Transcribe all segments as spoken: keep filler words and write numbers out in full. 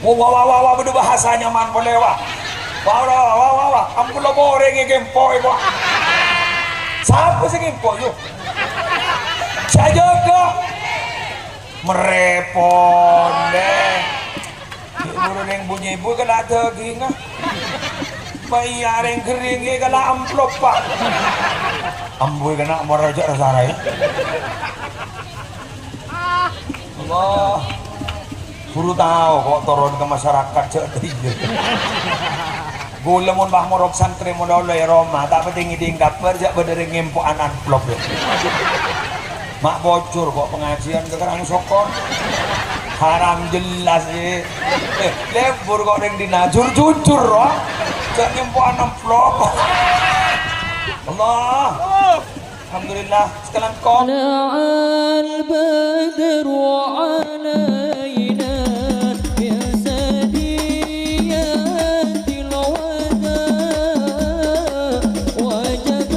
Wah, wah, wah, wah, wah, bâdâ bhâsa nyaman polè, wah. Wah, wah, wah, wah, wah, wah. Ampon la orèng ngèmpo'è, wah. Sapa sè ngèmpo', yu? Sè ajâgâ. Merrè polè. Buru rèng bu-nyebu kala dhâgingnga. Bâ iyâ rèng ghering kala amplop, Pak. Ambu kèna mara jâ' rasa-raè. Allah. Buru tao kok toron ka masyarakat jâ' dhiyâ. Ghulâ mon pas morok santrè mon la ollè è roma, ta' patè ngèdhing kabhâr jâ' bâdâ rèng ngèmpo'an amplop, yâ. Ma' bocor kok pengajian ka Karangsokon. Haram jelas, yâ. Eh, lebur kok rèng dinna, jur-jujur, wah. Jâ' ngèmpo'an amplop. Allah. Alhamdulillah, sekalian kok. طلع البدر علينا من ثنيات الوداع وجب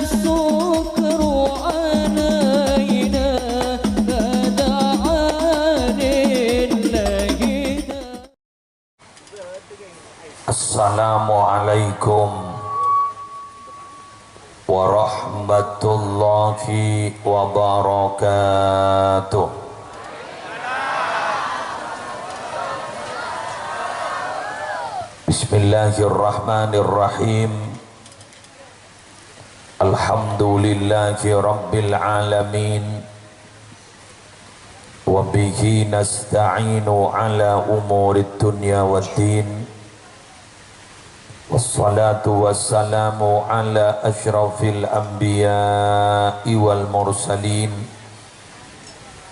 الشكر علينا ما دعا لله داع. Assalamualaikum warahmatullahi wabarakatuh. Bismillahirrahmanirrahim. Alhamdulillahi rabbil alamin. Wa bihi nasta'inu ala umurid dunya waddin. Wassalatu wassalamu ala asyrafil anbiya'i wal mursalin,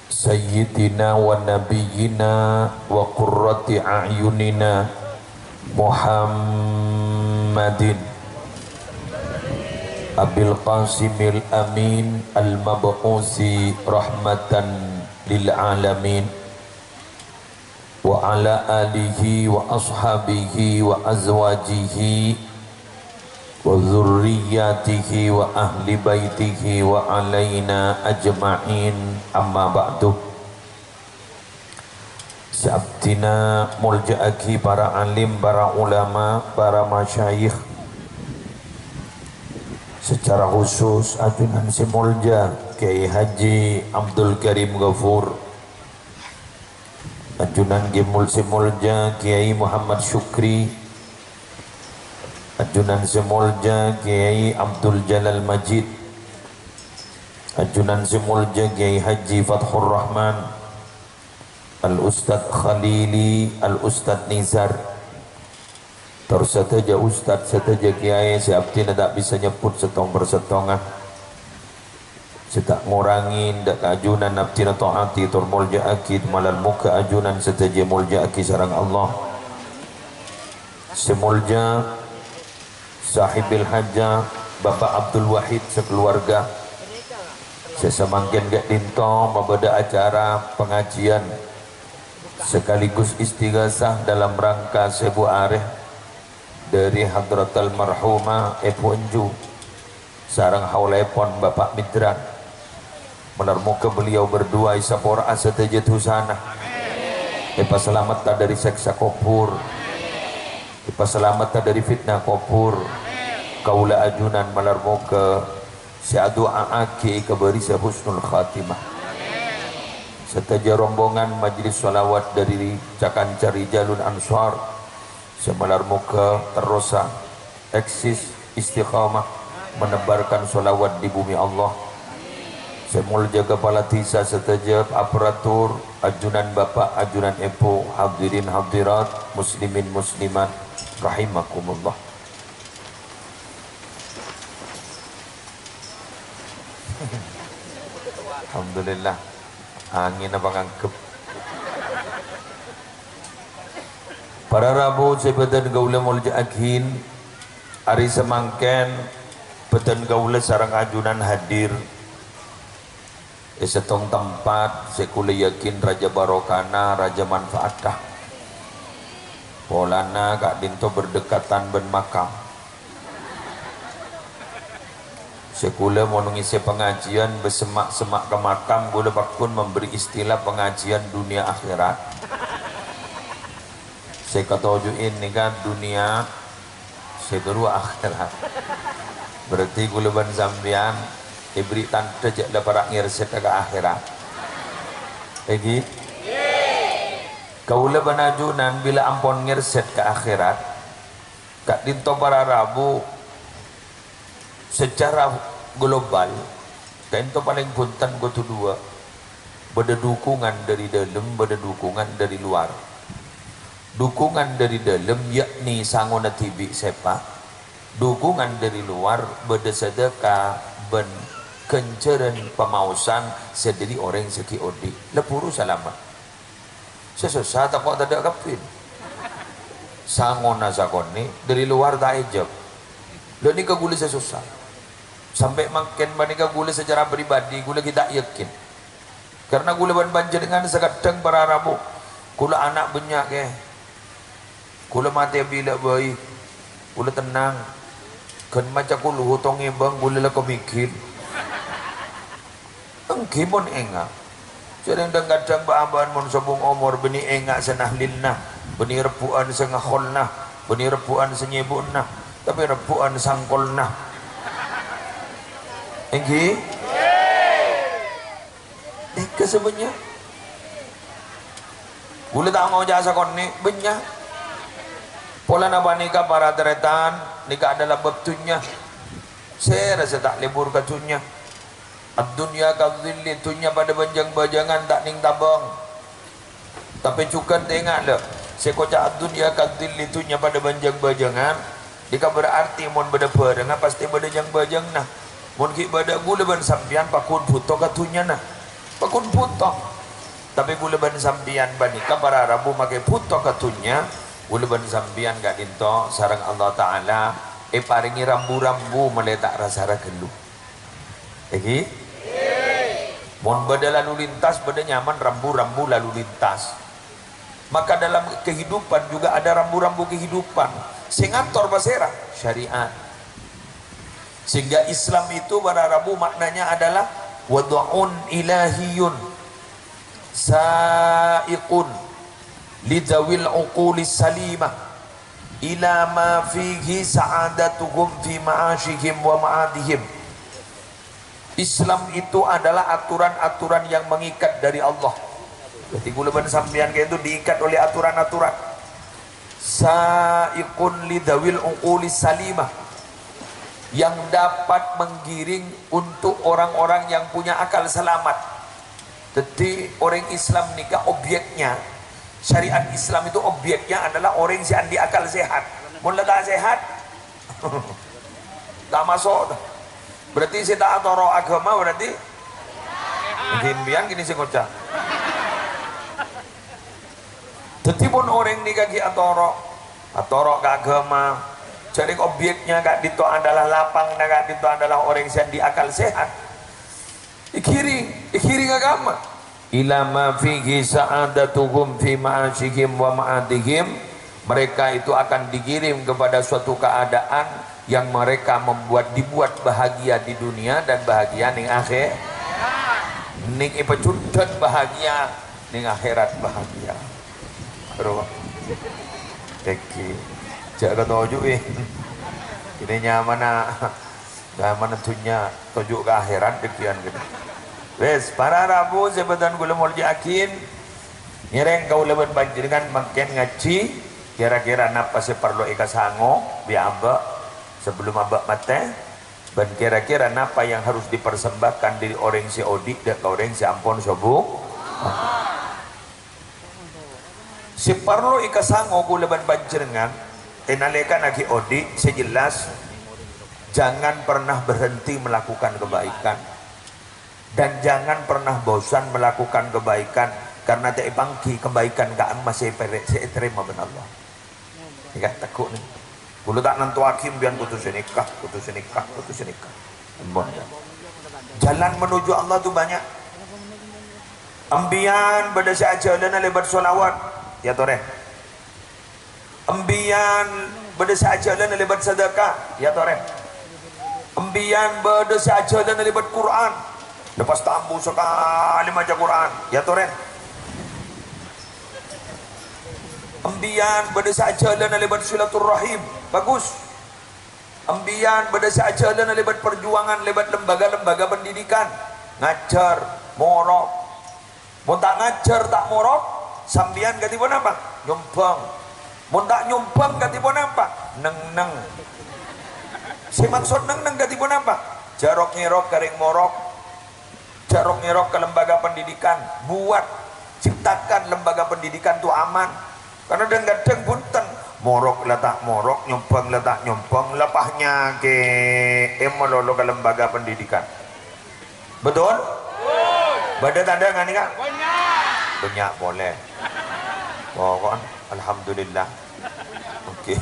sayyidina wa nabiyyina wa qurrati a'yunina Muhammadin Abil Qasimil Amin al-mab'usi rahmatan lil alamin, wa ala alihi wa ashabihi wa azwajihi wa dzurriyyatihi wa ahli baitihi wa alaina ajma'in, amma ba'du. Sè abdhina molja'aghi para alim, para ulama, para masyayikh. Secara khusus, ajunan sè molja Kyai Haji Abdul Karim Ghafur. Ajunan Ki Mul-, sè molja Kyai Muhammad Syukri. Ajunan sè molja Kyai Abdul Jalal Majid. Ajunan sè molja Kyai Haji Fathur Rahman. Al-Ustadz Khalili, Al-Ustadz Nizar, tor sadhâjâ ustadz, sadhâjâ kèyaè sè abdhina ta' bisa nyebbhut sèttong-persèttonga, sè ta' ngorangè dâ' ka ajunan abdhina ta'ati tor molja'aghi, malar moghâ ajunan sadhâjâ èmolja'aghi sareng Allah. Sè molja Sahibil Hajah Bapak Abdul Wahid sakaluarga, sè samangkèn ka'dinto mabâdâ acara pangajiân sekaligus istighasah dalam rangka sèbu arè dâri hadratal marhumah Èbhu Enju sareng haulaèpon Bapak Midran. Malar moghâ beliau berdua èsapora'a sadhâjâ dhusana, èpasalametta dâri sèksa kobhur, èpasalametta dâri fitnah kobhur. Kaulâ ajunan malar moghâ sè adu'a'aghi èkabârisa husnul khatimah. Sadhâjâ rombongan majelis shalawat dâri ca-kanca Rijalul Ansar, sè malar moghâ terrosa eksis istiqamah menebarkan sholawat di bumi Allah. Sè molja kapala dhisa sadhâjâ, aparatur, ajunan bapa', ajunan èbhu, hadirin hadirat, muslimin muslimat, rahimakumullah. Alhamdulillah. Angèn apa nganggep? Para rabu sè bâdhân kaulâ molja'aghin, arè samangkèn bâdhân kaulâ sareng ajunan hadir è sèttong tempat sè kaulâ yakin rajâ barokana, rajâ manfaatta. Polana ka'dinto berdekatan bân makam. Sè kaulâ mon ngèssè pangajiân, bâ semma'-semma' ka makam, kaulâ pagghun memberi istilah pangajiân dunia akhirat. Sè katoju'è nèka dhunnya, sè ghâruwa akhèrat. Berarti kaulâ bân sampèyan èberri' tandhâ jhâ' la para' ngèrset ka akhèrat. Èngghi? Kaulâ bân ajunan bilâ ampon ngèrset ka akhèrat, ka'dinto para rabu, secara global, ka'dinto palèng bhunten kodhu duwâ'. Bâdâ dukungan dâri dâlem, bâdâ dukungan dâri luar. Dukungan dâri dâlem, yakni sangona dhibi' sèpa'. Dukungan dâri luar, bâdâ sadâka bân ghânjhârân pamaosan sè dâri orèng sè ghi' odi'. Lebbhuru salamet. Sè sossa tako' tadâ' kabbhi. Sangona sakonè', dâri luar ta' èjâb. Lha nèka kaulâ sè sossa. Sampè' mangkèn panèka kaulâ secara pribadi, kaulâ ghi' ta' yakin. Karna kaulâ bân panjhennengngan sakadhâng para rabu, kaulâ ana' bânnya' kè. Kaulâ matè bilâ bhâi. Kaulâ tennang. Ghân maca kulhu tong èbâng kaulâ la kamighil. Èngghi mon enga'. Jhâreng dhâng-kadhâng bâ'-abâ'ân mon sobung omor bânnè enga' sè nahlilna, bânnè rebbhu'ân sè ngakholna, bânnè rebbhu'ân sè nyèbu'na, tapè rebbhu'ân sangkolna. Èngghi? Nèka sè bânnya'. Kaulâ ta' ngoca' sakonè', bânnya'. Polana panèka para tarètan, nèka adalah bab dhunnya. Sèra sè ta' lebur ka dhunnya? Ad-dunya kadzilli, dhunnya padâ bân jâng-bâjângan ta' nèng tabâng. Tapè jhughân tenga', lho, sè koca' ad-dunya kadzilli, dhunnya padâ bân jâng-bâjângan, nèka berarti mon bâdâ bhârângnga pastè bâdâ jâng-bâjânganna. Mon ghi' bâdâ kaulâ bân sampèyan paggun bhuto ka dhunnyana. Paggun bhuto. Tapè kaulâ bân sampèyan panèka para rabu makè bhuto ka dhunnya, kaulâ bân sampèyan ka'dinto sareng Allah Ta'ala èparèngè rambu-rambu malè ta' ra-sara ghâllu. Èngghi? Mon bâdâ lalu lintas, bâdâ nyamana rambu-rambu lalu lintas. Maka dalam kehidupan juga ada rambu-rambu kehidupan. Sè ngator pasèra? Syariat. Sehingga Islam itu para rabu maknanya adalah wad'un ilahiyun sa'iqun lidzawil uqulis salimah ila ma fihi sa'adatuhum fi ma'asyihim wa ma'adihim. Islam itu adalah aturan-aturan yang mengikat dari Allah. Jadi kaulâ bân sampèyan ka'dinto diikat oleh aturan-aturan. Sa'iqun lidzawil uqulis salimah. Yang dapat menggiring untuk orang-orang yang punya akal selamat. Jadi, orèng Islam nèka obyeknya, syariat Islam itu obyeknya adalah orèng sè andi' akal sehat. Mon la ta' sehat, ta' maso', to. Berarti sè ta' atoro' aghâma berarti ghimpèyan kènè sè ngoca'. Dhâddhi, mon orèng nèka ghi' atoro', atoro' ka aghâma, jhâreng obyeknya ka'dinto adalah lapangna ka'dinto adalah orèng sè andi' akal sehat. Èghiring, èghiring aghâma. Ila ma fihi sa'adatuhum fi ma'asyihim wa ma'adihim. Mereka itu akan dikirim kepada suatu keadaan yang mereka membuat, dibuat bahagia di dunia dan bahagia ning akhir-, ning èpajhudhân bahagia, ning akhèrat bahagia. Rowa. Tèngghi. Jhâ' katoju'è. Kènè nyamana. Nyamana dhunnya toju' ka akhèrat dhâggi'ân ghâ. Wes, para rabu sè bâdhân kaulâ molja'aghi, ngèrèng kaulâ bân panjhennengngan mangkèn ngajhi, kèra-kèra napa sè parlo èkasango bi' abâ' sabellunna abâ' matè, bân kèra-kèra napa yang harus dipersembahkan dâri orèng sè odi' dâ' ka orèng sè ampon sobung. Sè parlo èkasango kaulâ bân panjhennengngan, è nalèkana ghi' odi', sè jelas, jangan pernah berhenti melakukan kebaikan. Dan jangan pernah bosan melakukan kebaikan, karena ta' èpangghi kebaikan ka'imma sè pèrè-, sè ètarèma bân Allah. Nèka, tegghu' nèka. Kaulâ ta' nantowaghi embiyan kodhu sè nèka, kodhu sè nèka, kodhu sè nèka. Ampon, ya. Jalan menuju Allah tuh banyak. Embiyan bâdâ sè ajhâlâna lèbât sholawat, ya torè. Embiyan bâdâ sè ajhâlâna lèbât sadâka, ya torè. Embiyan bâdâ sè ajhâlâna lèbât Qur'an. Lepas tambu sakalè maca Qur'an, ya torè. Empèyan bâdâ sè ajhâlâna lèbât silaturrahim, bagus. Empèyan bâdâ sè ajhâlâna lèbât parjuwângan, lèbât lembaga-lembaga pendidikan, ngajhâr, morok. Mon ta' ngajhâr, ta' morok, sampèyan kadhi ponapa? Nyombhâng. Mon ta' nyombhâng kadhi ponapa? Neng-neng. Sè maksod neng-neng kadhi ponapa? Jhârok-ngèrok ka rèng morok. Jhârok-ngèrok ka lembaga pendidikan, buat, ciptakan lembaga pendidikan tu aman. Karena dhâng-kadhâng bhunten, morok la ta' morok, nyombhâng la ta' nyombhâng, la panyakè'è malolo ka lembaga pendidikan. Betul? Bâdâ tandhâ ghânèka? Bânnya'. Bânnya' polè. Pokokna, alhamdulillah. Oke,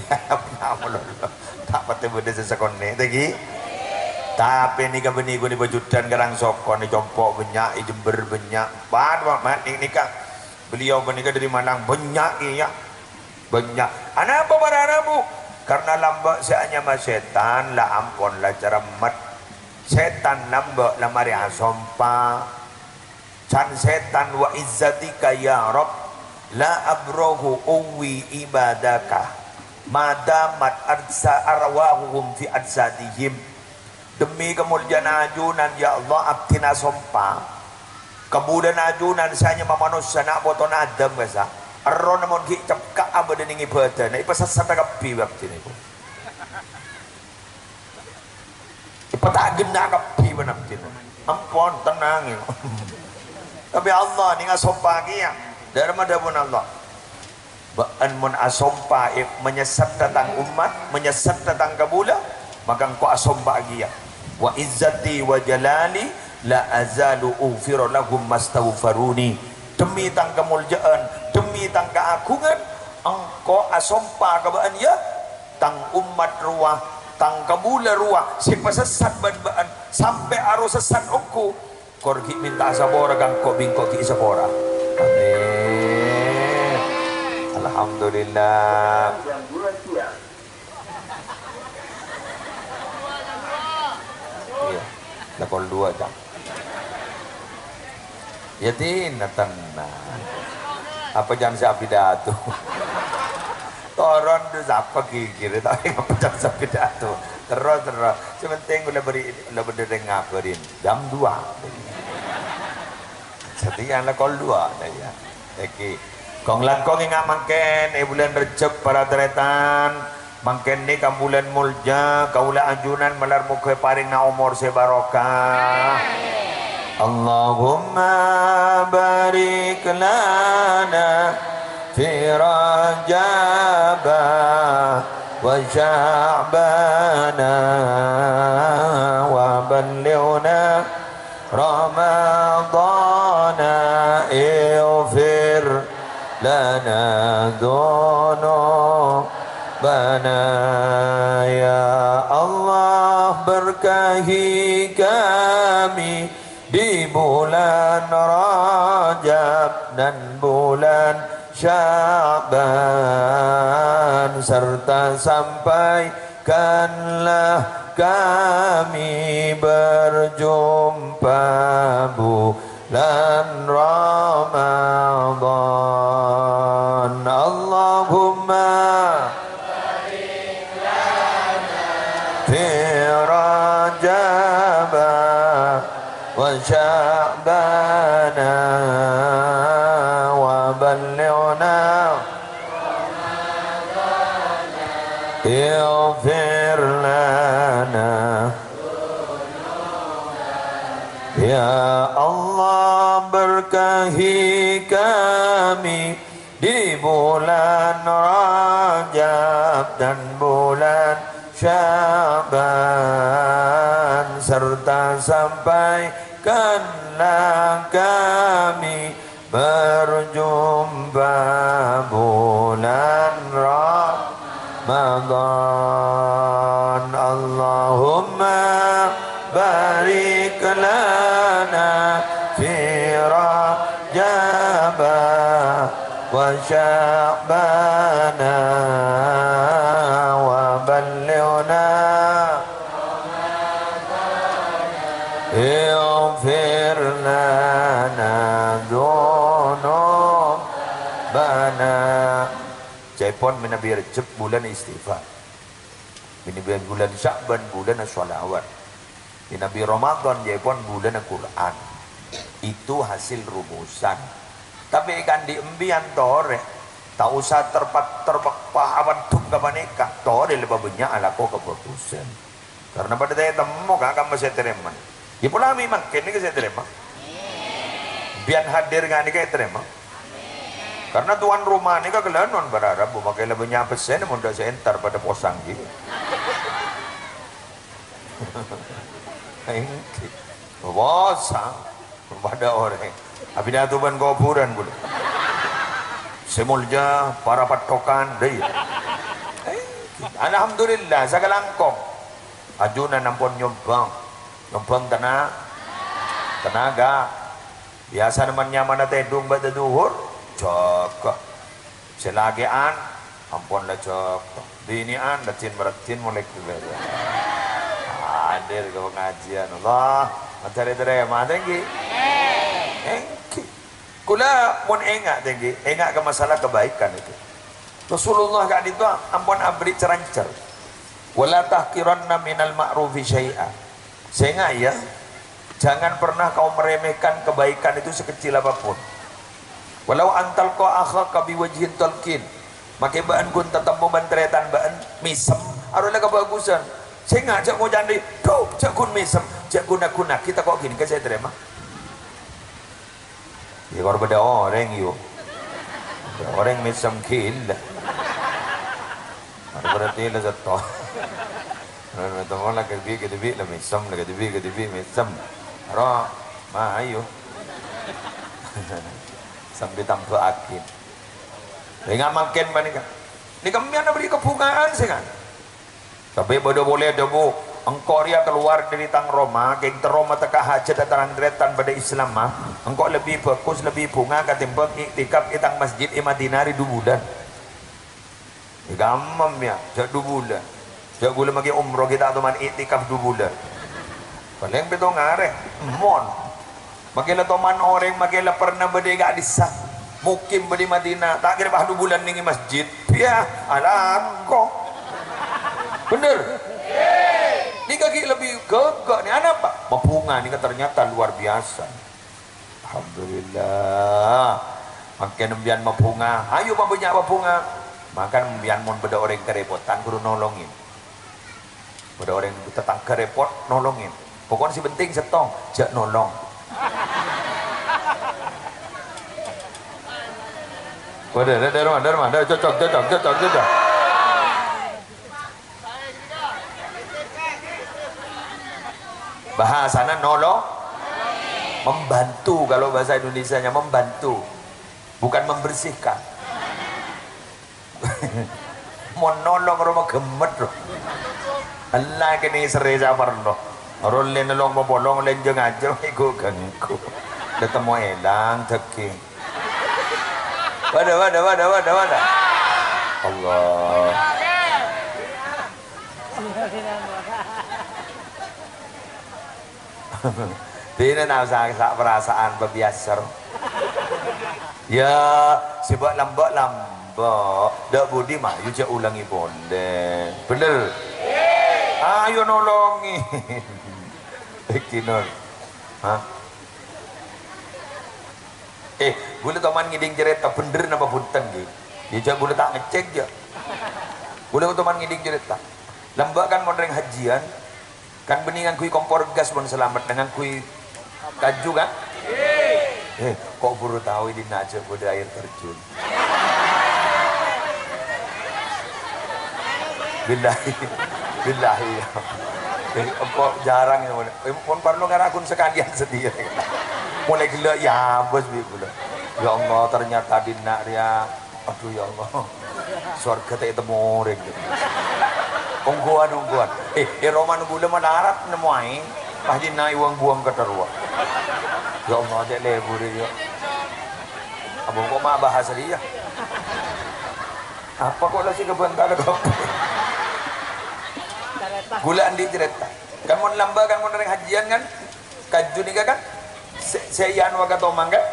ta' patè bâdâ sè sakonè', ta' ghi? Tapè nèka bânnè ghun è Pajuddhân, Karangsokon, è Compo' bânnya', è Jember bânnya'. Bâdâ, Mat, nè-, nèka. Beliau panèka dâri Malang, bânnya' iyâ. Bânnya'. Anapa parana, Bu? Karena lambâ' sè anyama sètan, la ampon, la ceremmet. Sètan lambâ' la marè asompa. Can sètan, "Wa izzatika ya Rabb, la abrahu uwi ibadaka, ma damat arsa-, arwahuhum fi ajsadihim." Demi kamolja'anna ajunan, ya Allah, abdhina asompa. Kabulâna ajunan sè anyama manossa, na' potona Adam, kassa'. Erroh mon ghi' cekka'a bâdâ neng ibâdâna, èpasessata kabbhi abdhina, Bu. Èpata' ghenna' kabbhi bân abdhina. Ampon, tenang, ya. Tapè Allah nèng asompa kèya. Dâ'ramma dhâbuna Allah? Bâ'ân mon asompa, è, manyessetta tang ommat, manyessetta tang kabulâ, maka engko' asompa kèya. "Wa izzati wa jalali la azalu ughfiru lahum mastaghfaruni." Demi tang kamolja'an, demi tang kaagungan, engko' asompa ka bâ'ân, ya. Tang ommat rowa, tang kabulâ rowa, sè pasessat bân bâ'ân, sampè' aro sessat ongghu, kor ghi' mènta'a sapora ka engko', bi' engko' ghi' èsapora. Amin. Alhamdulillah. Iyâ, la kol duwâ', Cak. Yâ, dinah, tenang. Apa can sè apidato? Toron du sapa ghighir, tapè apa can sè apidato? Terro, terro. Sè penting kaulâ bâri', kaulâ bâdâ rèng ngabârin. Jam duwâ'. Satèya la kol duwâ', nah, yâ. Èngghi. Kong-langkong enga' mangkèn, è bulân Rejjhep, para tarètan. Mangkèn nèka bulân molja, kaulâ ajunan malar moghâ èparèngana omor sè barokah. Allahumma barik lana fi Rajaba wa Sya'bana wa ballighna Ramadana, ighfir lana dzunubana. Ya Allah, berkahi kami di bulan Rajab dan bulan Sya'ban, serta sampaikanlah kami berjumpa bulan Ramadan. Allahumma fi Rajaba wa Sya'bana wa ballighna, ighfir lana. Ya Allah, berkahi kami di bulan Rajab dan bulan Sya'ban, serta sampaikanlah kami berjumpa bulan Ramadan. Allahumma barik lana fi Rajaba wa Sya'bana wa ballighna, ighfir lana dzunubana. Èpon manabi Rejjeb bulân istighfar. Manabi bulân Sya'ban bulânna shalawat. Manabi Ramadan èpon bulânna Qur'an. Itu hasil rumusan. Tapè èkaandi' empèyan torè, ta' osa terpa-, terpa-, apa-, apaddhung ka panèka, torè la pabânnya' alako kabhâghusân. Karna padâ ta' ètemmo ka kamma sè ètarèma. Yâ pola mè' mangkèn nèka sè ètarèma. Empèyan hadir ghânèka ètarèma. Karna tuan rumah nèka kalènon para rabu, makè la bânnya' pèssèna mon dâ' sè entar padâ posang ghi. Èngghi. Posang. Padâ orèng. Abinatu bân kobhurân ghulâ. Sè molja para pattokan, dâi. Èngghi. Alhamdulillah, sakalangkong. Ajunan ampon nyombhâng. Nyombhâng tena-, tenaga. Biyasana man-nyamana tèdung bâdâ dhuhur, jâgâ. Sè lakè'an, ampon la jâgâ. Binè'an, rajin-rajin molaè ghulâ. Hadir ka pangajiân. Allah, mandhâr ètarèma, tèngghi. Tèngghi. Ghulâ mon enga', tèngghi, enga' ka masalah kebaikan itu. Rasulullah ka'dinto ampon aberri' carancar. "Wa la tahqiranna minal ma'rufi syai'a." Sènga', ya, jangan pernah kau meremehkan kebaikan itu sekecil apapun. "Walau an talqa akhaka biwajhin talqin." Makè bâ'ân ghun tatemmo bân tarètan bâ'ân mèsem, arowa la kabhâghusân. Sènga' jhâ' ngoca'aghi, "Dhu, jhâ' ghun mèsem, jhâ' ghun-aghun, kita kok gini ka sè ètarèma." Yâ, kor bâdâ orèng, yu. Orèng mèsem ghilâ. Berarti la sèttong. Berarti la kadhibi', kadhibi' la mèsem, la kadhibi', kadhibi' mèsem. Ro, ma, ayo. Sambi tambâ'aghi. Enga' mangkèn panèka. Nèka mèyan aberri' kabhungaan sè kan. Tapè bâdâ polè adhâbu, "Engko' rèya kalowar dâri tang roma, kèng terro mateka hajhât tarètan-tarètan padâ Islamma, engko' lebbi bhâghus, lebbi bhunga katèmbhâng i'tikaf è tang masjid è Madinah arè dhu bulân." È kamma, yâ, jhâ' dhu bulân. Jhâ' ghulâ maghi umroh ghi' ta' toman i'tikaf dhu bulân. Palèng pètto arè, mon. Makè la toman orèng, makè la pernah bâdâ è ka'dissa'. Mukim bâdâ è Madinah, ta' kèra pas dhu bulân nèng è masjid. Yâ, alako. Bhender? Nèka ghi' lebbi ghâghâ nè, anapa? Mabhunga nèka ternyata luar biasa. Alhamdulillah. Mangkèn empèyan mabhunga. Ayo pabânnya' mabhunga. Mangkana empèyan mon bâdâ orèng karèpotan, kodhu nolongè. Bâdâ orèng tatangghâ rèpot, nolongè. Pokokna sè penting sèttong, jhâ' nolong. Waduh, dâ-, dâ' roma, dâ' roma, dâ-, cocok, cocok, cocok, cocok. Bahasana nolong, membantu, kalau bahasa Indonesianya membantu, bukan membersihkan. Mon nolong roma ghemmet, ro. Ella kènè serrè saparlo. Ro lè nolong papolong, lè jhâng-ajhâng, èghu-ghânggu. Dâtemmo èlang dhâging. Waduh, waduh, waduh, waduh, waduh. Allah. Dinah na sa', sa' perasaan pabiyasar. Yâ, sè bâ' lambâ'-lambâ'. Dâ' budi mayu jhâ' olangè polè. Bhender? Ayo nolongè. Èngghi, Nur. Hah? Eh, ghulâ toman ngèdhing carèta bhender napa bhunten, ghi? Yâ, jhâ' ghulâ ta' ngecek, jhâ'. Ghulâ toman ngèdhing carèta. Lambâ' kan mon rèng hajjiyân, kan bânnè ngangghuy kompor gas mon salamet, ngangghuy kaju, kan? Eh, kok buru tao è dinna' jhâ' bâdâ air terjun? Billahi, billahi. Eh, engko' jarang ya, mon, eh, mon parlo ngaragun sakaliyan sendiri. Mulai ghellâ' ya, bos, bi' ghulâ. Ya Allah, ternyata dinna' rèya. Aduh, ya Allah. Sowarga ta' ètemmo orèng. Ongghuwân, ongghuwân. Eh, è roma ghulâ malarat nemmo aèng. Pas dinna' èwang-buwang ka terrowa. Ya Allah, cè' lebur, ya. Abang kok ma' bahas rèya? Apa kok la sè kabânta la kok? Ghulâ andi' carèta. Kan mon lambâ' kan mon rèng hajjiyân kan? Kaju nèka kan? Sè, sè èyan wa ka tomang kan?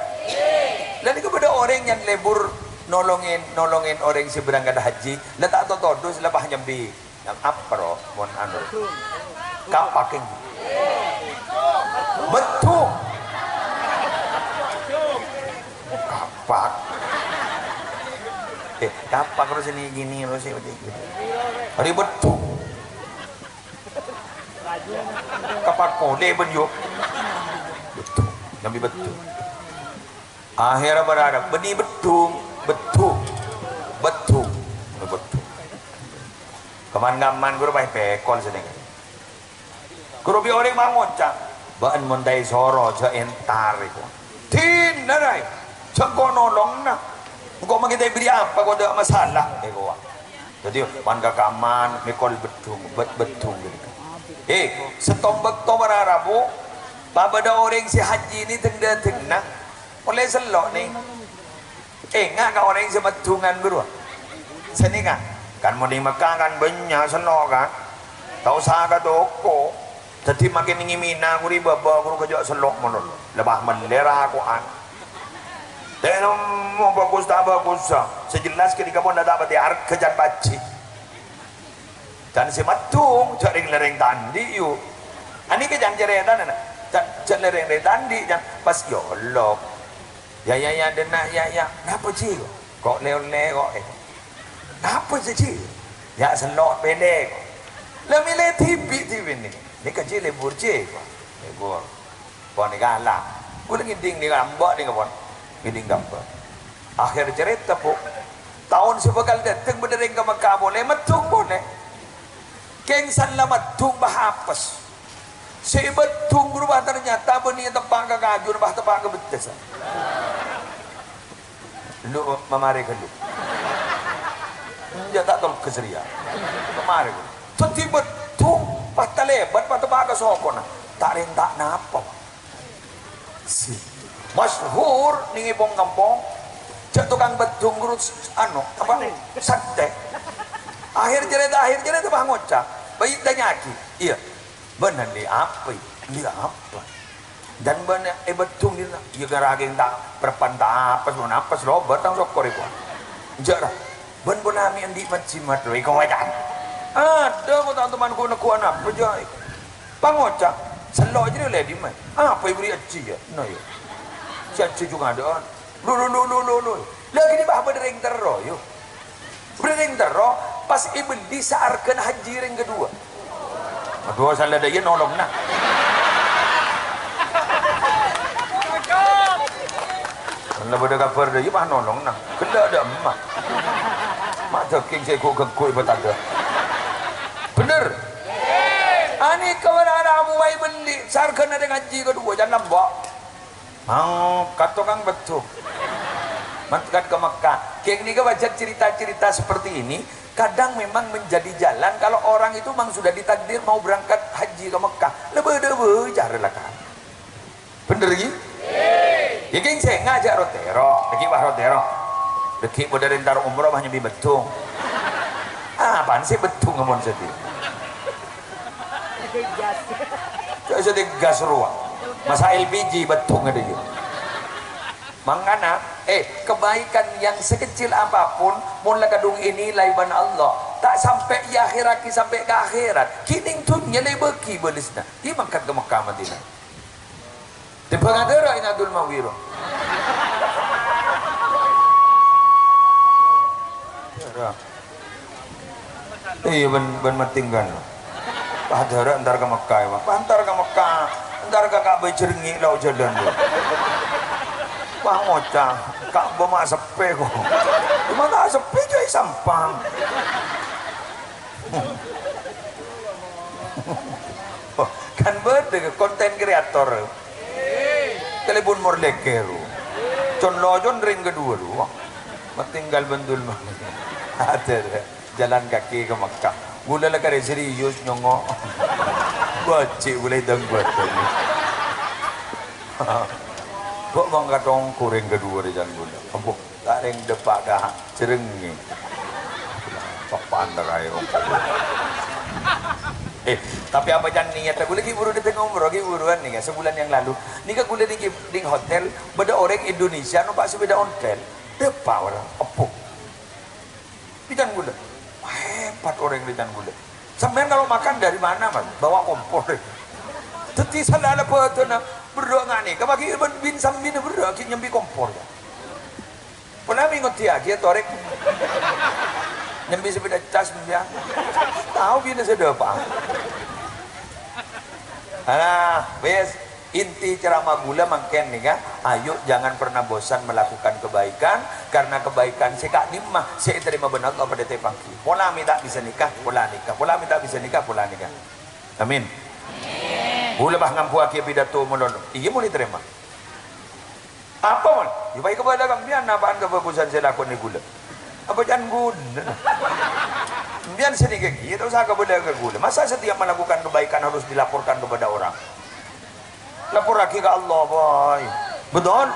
Lah nèka bâdâ orèng nyang lebur Nolongè, nolongè orèng sè berangkat haji, la ta' to-todus, la pas nyambi. Nang apa, ro, mon anu? Kapak, kèng. Beddhung. Kapak. Eh, kapak terus ini gini, terus ini. Hari beddhung. Kapak kolè, bân, yo. Beddhung. Nyambi beddhung. Akhèrra berharap, bânnè beddhung, beddhung, beddhung, beddhung. Kaman-kaman ghuru pas èpèkol sè nèng. Ghuru bi' orèng mangoca', "Bâ'ân mon ta' èsoro, jhâ' entar," èko. "Dinah, Rai, jhâ' engko' nolongana. Engko' mangkèn ta' èberri' apa, ko' ta' masalah," èko. Dhâddhi, pan ka kaman, mèkol beddhung, bet-, beddhung ghânèka. Eh, sèttong bâkto para rabu, pabâdâ orèng sè haji nè dhâng-dhâdhângnga, ollè sello' nè. Enga' ka orèng sè meddhungan, ghuru. Sè nèka, kan mon è Mekkah kan bânnya' sello', kan. Ta' osa ka toko. Dhâddhi, makè nèng è Mina, ghuru, bâbâ, ghuru, kajâ' sello' malolo. Lebâ mellè rako'an. Tènommo bhâghus ta' bhâghus, sè jelas ghânèka pon ta' patè arghâ can pajhi. Can sè maddhung, jhâ' rèng-lèrèng ta' andi', yu. Anèka can carètana, na. Jhâ', jhâ' lèrèng-lèrèng ta' andi', can pas yolok. Ya, ya, ya, dânna', ya, ya. Napa, Ji? Ko' lè-ollè, ko', eh. Napa, Ji? Ya, sello' pèlè, ko'. La mèlè dhibi', dhibi' nèka. Nèka, Ji, lebur, Ji, ko'. Lebur. Pon nèka la. Kaulâ ngèdhing nèka amba' nèka, pon. Ngèdhing ghâmbhâr. Akhèr carèta, Bu. Taon sè bhâkal dâteng bâdâ rèng ka Mekkah polè, maddhung polè. Kèng san la maddhung, bâ apes. Sè èbâddhung ghuru, bâ, ternyata bânnè teppa' ka kajuna, bâ, teppa' ka bettessa. Lu mamarè ghâllu. Enjâ' ta' tolghâs rèya. Mamarè ghâllu. Dhâddhi bâddhung, pas talèbât, pas teppa' ka sokona. Ta' rèng ta' napa, Pak. Si. Masyhur nèng è pong-kampong. Jhâ' tokang bâddhung ghuru s-, anu, apa? Saktè. Akhèr carèta, akhèr carèta, pas ngoca'. Bâi tanya'aghi. Iyâ. Bâ'ân andi' apa, iyâ? Andi' apa? Dân bâ'ân è bâddhung dinna', iyâ, karagèng ta' perpan ta' apes, mon apes lobâr tang sokor èko. Enjâ' ra, bâ'ân pon amè' andi' mat-jimat, lho, èko wacan. Adâ, ko' ta' teman ko' neggu'an apa, jâ'? Pangoca', sello' jârèya ollè dimma? Apa èberri' ajhi, yâ? Nah, yâ. Sè ajhi jhughân adâ'ân. Lho, lho, lho, lho, lho, lho. La ghânèka bâdâ rèng terro, yâ. Bâdâ rèng terro, pas èbelli saarghâna hajji rèng kaduwâ. Aduh, sala dâ' iyâ nolongana. Sala bâdâ kabhâr dâ' iyâ pas nolongana. Ghellâ' dâ' emma. Ma' dâging sè ghu'-ghenggu' èpatadâ. Bhender. Anèka bârâ' rabu bhâi belli, saarghâna rèng hajji kaduwâ, can lambâ'. Mangkat tokang bâddhung. Mangkat ka Mekkah. Kèng nèka wajar cerita-cerita seperti ini kadang memang menjadi jalan kalau orang itu memang sudah ditakdir mau berangkat haji ke Mekkah. La bâdâ bhâi cara la kan. Bhender, ghi? Ghi kèng sènga' jâ' ro-tèro. Dâgghi' wah ro-tèro. Dâgghi' bâdâ rèng entar umroh mah nyambi bâddhung. Apaan sè bâddhung mon sèdhi? Jâ' sè tegas rowa. Masa' L P G bâddhung adâ, yâ. Mangkana, eh, kebaikan yang sekecil apapun, mon la kadhung ènilai bân Allah, ta' sampè' èakhèrraghi sampè' ka akhèrat. Ghi nèng dhunnya la èbâghi bâlessâna. Ghi mangkat ka Mekkah Madinah. Tèmbhâng adârâ Inadul Mawiro. Adârâ. Iyâ, bân, bân matinggal. Pas adârâ entar ka Mekkah, yâ, Pak. Pas entar ka Mekkah, entar ka Ka'bah jhârngè' lao jhâlân, yâ. Pas ngoca', "Ka'bah ma' seppè, ko'." Coma ta' seppè, coy, sampang. Kan bâdâ konten kreator. Kalèbun morlèkè, ro. Con-locon rèng kaduwâ, ro. Matinggal bân Dul Mawiro. Adârâ. Jalan kaki ka Mekkah. Ghulâ la karè serius nyongngo'. Bâjhi' ghulâ èdâng bâdân. Kok mangkat ongghu rèng kaduwâ rè can ghulâ. Ambu, ta' rèng dâpa' ka jhârngè. Sopan ta' kaè ongghu. Eh, tapè apa can niyat? Ghulâ ghi' buru dâteng umroh, ghi' buruan nèka, sabulân yang lalu. Nèka ghulâ nèng, nèng hotel, bâdâ orèng Indonesia nompa' sepeda ontel. Dâpa' orèng, ebbhu. Rècan ghulâ. Hebat orèng rècan ghulâ. Sampèyan kalau makan dari mana, Mas? Bawa kompor. Dhâddhi sala-sala bâdâna berrâ' nga' nèka, paghi' bân bin-sambina berrâ' ghi' nyambi kompor, ya. Pola mè' ngoddhiyâghi, ya, torè. Nyambi sepeda cas, sampèyan. Tao binè sè dâpa'. Nah, wis. Inti ceramah ghulâ mangkèn nèka, ayo jangan pernah bosan melakukan kebaikan, karena kebaikan sè ka'dimma sè ètarèma bân Allah padâ tepanggi. Pola mè' ta' bisa nèka, pola nèka. Pola mè' ta' bisa nèka, pola nèka. Amin. Ghulâ pas ngambuwâghi pidato malolo. Iyâ, mon ètarèma. Apa, mon? Yâ, pas èkabâlâ ka sampèyan, napa'an kabhâghusân sè èlakonè ghulâ? Apa can ghulâ? Sampèyan sè nèka ghi' ta' osa kabâlâ ka ghulâ. Masa setiap melakukan kebaikan harus dilaporkan kepada orang? Laporraghi ka Allah, boy. Betul?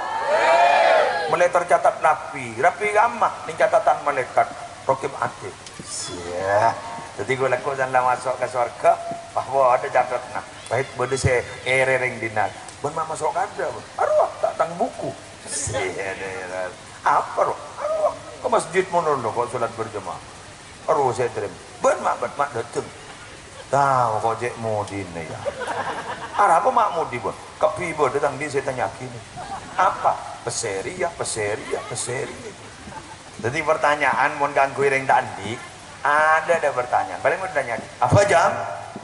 Molaè tercatat rapi. Rapi kamma, nèng catatan malaikat. Raqib Atid. Sia. Dhâddhi ghulâ kok san la maso' ka sowarghâ, wah, bâdâ catatna. Bâit bâdâ sè èrèng dinna'. Bân ma' maso' kadâ', bân. Arowa, ta' tang buku. Sia, dâ-, apa, ro? Arowa, ka masjid mono, kok salat berjamaah. Arowa sè ètarèma. Bân ma', bân ma' dâteng. Tao kok cè' modina, ya. Arapa ma' modi, bân? Kabbhi bâdâ tang di' sè ètanya'aghi, nè. Apa? Pèssè rèya, pèssè rèya, pèssè rèya. Dhâddhi, pertanyaan mon kaangghuy rèng ta' andi', adâ', adâ' pertanyaan. Palèng mon ètanya'aghi, "Abhâjâng?"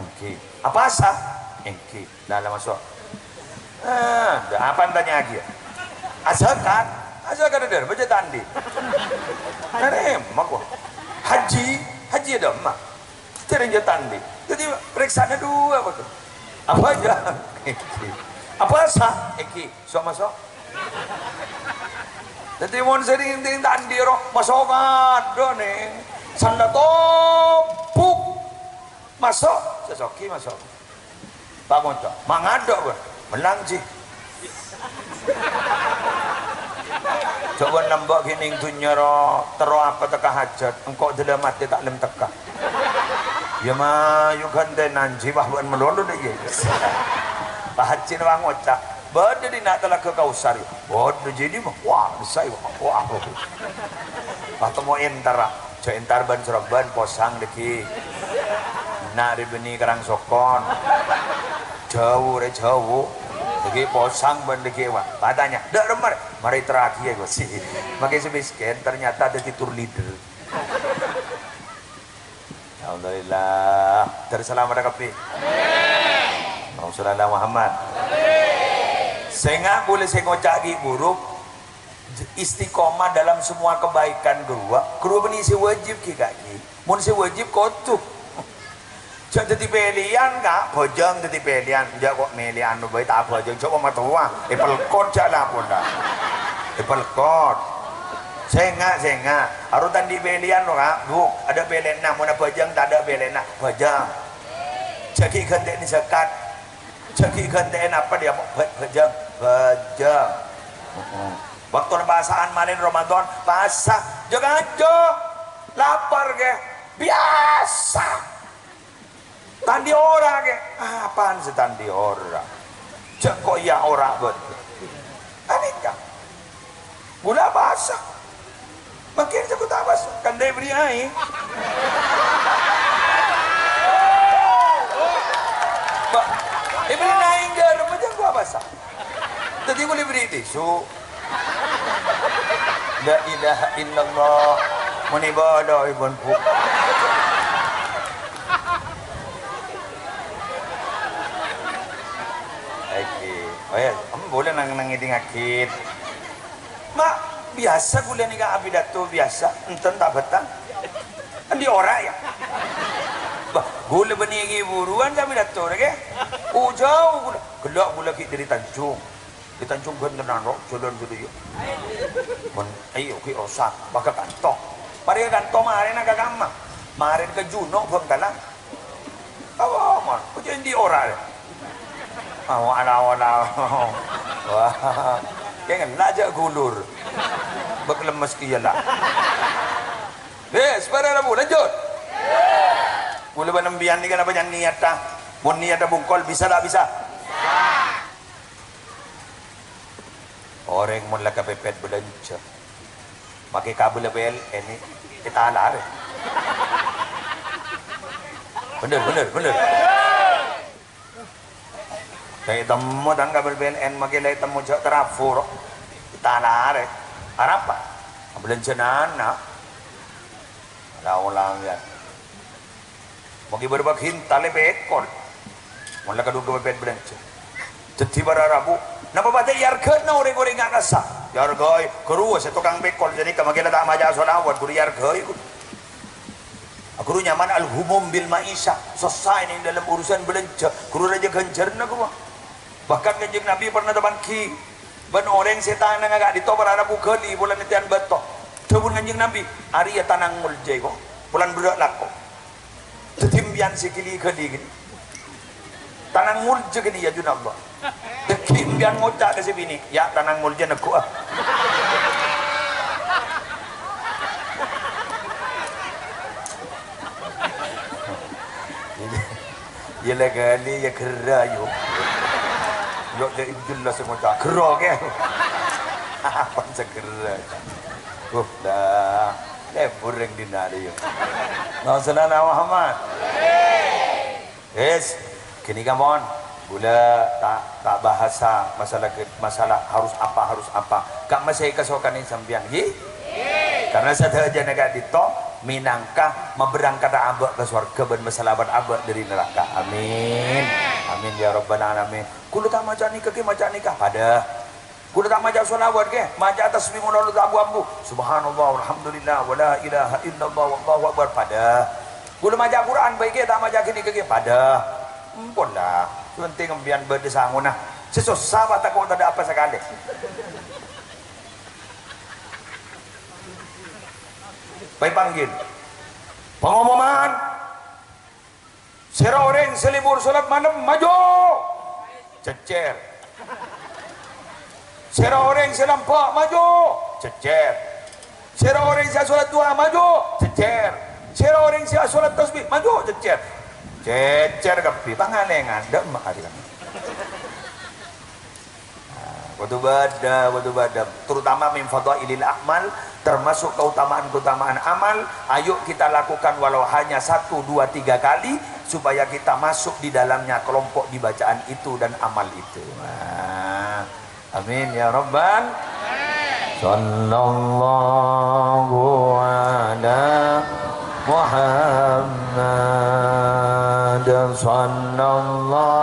Èngghi. "Apowasa?" Èngghi. Nah, la maso'. Ah, apa ètanya'aghi, ya? "Azakat?" Azakat adâ', bâca ta' andi'. Narèma, kok. "Haji?" Haji adâ' emma. Dhâddhi rèng jhâ' ta' andi'. Dhâddhi, parèksa'anna duwâ', bâto. "Abhâjâng?" Èngghi. "Apowasa?" Èngghi. So maso'. Dhâddhi mon sè rèng-rèng ta' andi' ro, maso' kadâ', nè. Sanda tobuk. Maso', sè soghi maso'. Pangonco, mangadâ', bân. Mennang, Ji. Jhâ' bân lambâ' ghi' nèng dhunnya ro, terro apa tekka hajat, engko' dâlâ matè ta' lem tekka. Yâ mayu ghântènan, Ji, wah, bân malolo, dâ' iyâ. Pak Haji pangoca', bâdâ dinna' Talaga Kausar, yâ. Bâdâ, Ji, dimma? Wah, bisa, yâ, wah. Pas temmo entara. Jhâ' entar bân-sorobbân, posang dhâggi'. Na' rè bânnè Karangsokon. Jhâu rè jhâu. Dhâggi' posang bân dhâggi', wa. Patanya, "Dâ' remma rè?" "Marè terraghi, yâ, Gus." Makè sè mèskèn ternyata dhâddhi tour leader. Alhamdulillah. Tersalamata kabbhi. Allahumma sholli ala Muhammad. Sènga' polè sè ngoca' ghi' buru. Istiqomah dalam semua kebaikan, ghâruwa. Ghâruwa bânnè sè wajib ghi', Ka', ghi'. Mon sè wajib kodhu. Jhâ' dhâddhi pèlèyan, Ka'. Bhâjâng dhâddhi pèlèyan. Enjâ' kok mèlè anu bhâi, ta' abhâjâng. Jhâ' kok matowa. Èpelkot jhâ' la pola. Èpelkot. Sènga', sènga'. Arowa ta' andi' pèlèyan, no, Ka'. Bu, adâ' pèlèyanna. Mon abhâjâng, tadâ' pèlèyanna. Bhâjâng. Jhâ' ghi' ghântè'è zakat. Jhâ' ghi' ghântè'è apa dia, bhâ-, bhâjâng? Bhâjâng. Heeh. Bâkto pasa'an malèn Ramadan, pasa. Jhâ' kanjâ. Lapar, ghi. Biyasa. Ta' andi' ora, ghi. Apaan sè ta' andi' ora? Jhâ' kok iyâ ora, bhâjâng. Anèka. Ghulâ pasa. Mangkèn sè ghulâ pasa, kan dâ' èbèrri' aèng. Ba-, èbèrri' aèng jhâlem aja ghulâ pasa. Dhâddhi ghulâ èbèrri' tisu. La ilaha illallah. Mènè bâdâ, èbân, Bu. Oke. Oh ya, em, boleh nang, nang ngèdingngaghi. Ma', biyasa ghulâ nèka apidato biyasa, enten ta' bhâtang? Andi' ora, ya? Bâh, ghulâ bânnè ghi' buruwân sè apidato, nèka? Oh, jhâu ghulâ. Ghellâ' ghulâ ghi' dâri Tanjung. Dâri Tanjung ghân tenan, ro, jhâlân ghulâ, ya. Mon, ayo, ghi' rosak, bâ' ka kanto. Marè ka kanto, marèna ka kamma. Marèna ka Juno, Bhângkalan. Awa, mon, oja andi' ora, ya. Awa, ala, ala. Wah, kèngèng, la jhâ' ghulur. Bâk lemmes kèya, la. Wis, para rabu, lanjut. Ghulâ bân empèyan nèka napa jhâ' niyatta? Mon niyatta bungkol, bisa ta' bisa? Orèng mon la kapèpèt bâlânjhâ. Make kabella P L N è, ètalarè. Bhender, bhender, bhender. Sè ètemmo tang kabel P L N make la ètemmo jhâ' trafo, ro. Ètalarè. Arapa? Abelanja ana'. La olang, yâ. Moghi bârâmma ghintalè pèkol. Mon la kadhuwâ pèpèt bâlânjhâ. Dhâddhi para rabu, napa patè èarghâna orèng-orèng ka'dhissa'? Èarghâi, ghâruwa sè tokang pèkol ghânèka mangkèn la ta' maca shalawat, ghuru èarghâi, ghuru. Ghuru nyamana al-humum bil ma'isyah, sossa è dâlem urusan bâlânjhâ, ghuru rajâ ghânjhârânna, ghuru. Bahkan Kanjeng Nabi pernah tapangghi bân orèng sè tanangnga ka'dinto para rabu ghâli polana tèyan bâto. Dhâbuna Kanjeng Nabi, "Arèya tanang molja, ko', polana berrâ' lako." Dhâddhi, empèyan sè ghâli-ghâli ghâni. Tanang molja ghâni, yâ, jhunabâ. Dhâggi' empèyan ngoca' ka sè binè', "Yâ, tanang molja neggu'â." Yâ, la ghâli, yâ, ghârrâ, yâ. Yâ, la, jelas ngoca' ghârrâ, kè. Apa sè ghârrâ? Uh, la. Lebur rèng dinna' rèya. Allahumma shalli ala Muhammad. Wis, ghânèka mon. Kaulâ ta', ta' bahasa masalah ke-, masalah harus apa, harus apa. Ka' masè kasokanè sampèyan, ghi? Karena sadhâjâna ka'dinto mènangka maberrângkadhâ abâ' ka sowarghâ bân masalamat abâ' dâri naraka. Amin. Amin ya rabbal alamin. Kaulâ ta' maca nèka, ghi, maca nèka. Padâ. Kaulâ ta' maca shalawat, ghi, maca tasbih mon la ta' ambu-ambu. Subhanallah, walhamdulillah, wala ilaha illallah, wallahu akbar. Padâ. Kaulâ maca Qur'an bhâi, ghi, ta' maca ghânèka, ghi. Padâ. Ampon, la. Sè pentèng empèyan bâdâ sangona. Sè sossa, wa tako' tadâ' apa sakalè. Bhâi panggil. Pengumuman. Sèra orèng sè lebur salat malem, maju! Jejjher. Sèra orèng sè lambâ', maju! Jejjher. Sèra orèng sè asolat du'a, maju! Jejjher. Sèra orèng sè asolat tasbih, maju! Jejjher. Jejjher kabbhi, pangalèngan, dâ' emma' arè kami. Nah, kodhu bâdâ, kodhu bâdâ. Terutama min fadhailil a'mal, termasuk keutamaan-keutamaan amal. Ayo kita lakukan walau hanya satu, dua, tiga kali, supaya kita masuk di dalamnya kelompok di bacaan itu dan amal itu. Nah, amin ya rabbal. Sallallahu ala Muhammad, sallallahu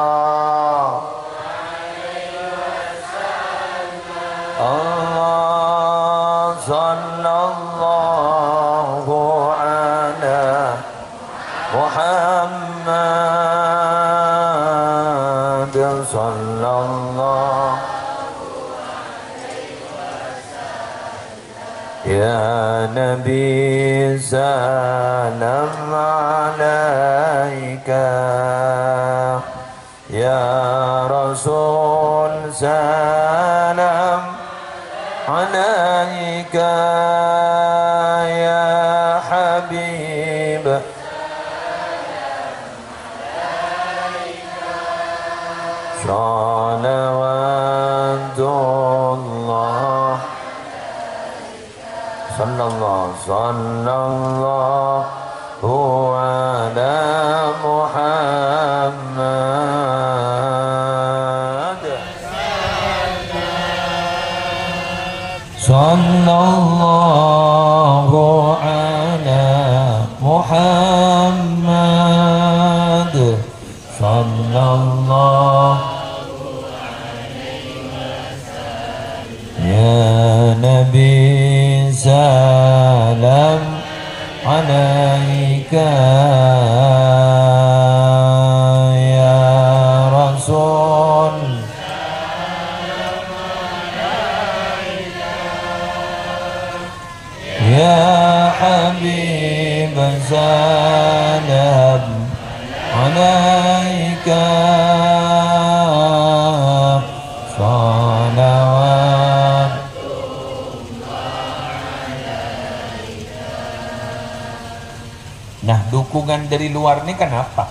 Allah, sallallahu ala Muhammad, sallallahu. Ya Nabi, salam alaika. Ya Rasul, salam alaika. Ya Habib, salawatullah. Sallallahu, sallallahu ala Muhammad. Sallallahu ala Muhammad. Sallallahu. Ya Nabi, salam alaika. Ya Rasul, ya Habib, salam alaika. Salawat. Nah, dukungan dari luar ini kenapa?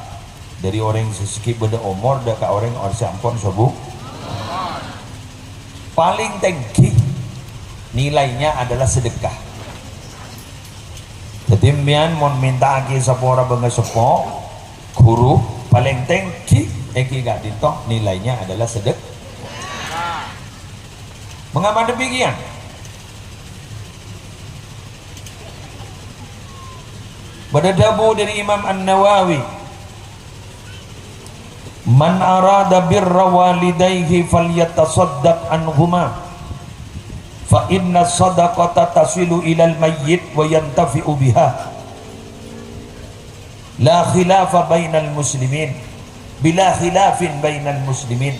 Dari orang sè ghi' bâdâ omor, dâ' ka orang sè ampon sobu. Paling tinggi nilainya adalah sedekah. Sampèyan mon mènta'aghi sapora bângaseppo, ghuru, palèng tèngghi èngghi ka'dinto nilainya adalah sedek-, Mengapa demikian? Bâdâ dhâbu dâri Imam An-Nawawi, "Man arada birra walidaihi falyatasaddaq anhuma, fa inna sadaqata tasilu ilal mayyit wa yantafi'u biha. La khilafa bainal muslimin, bila khilafin bainal muslimin."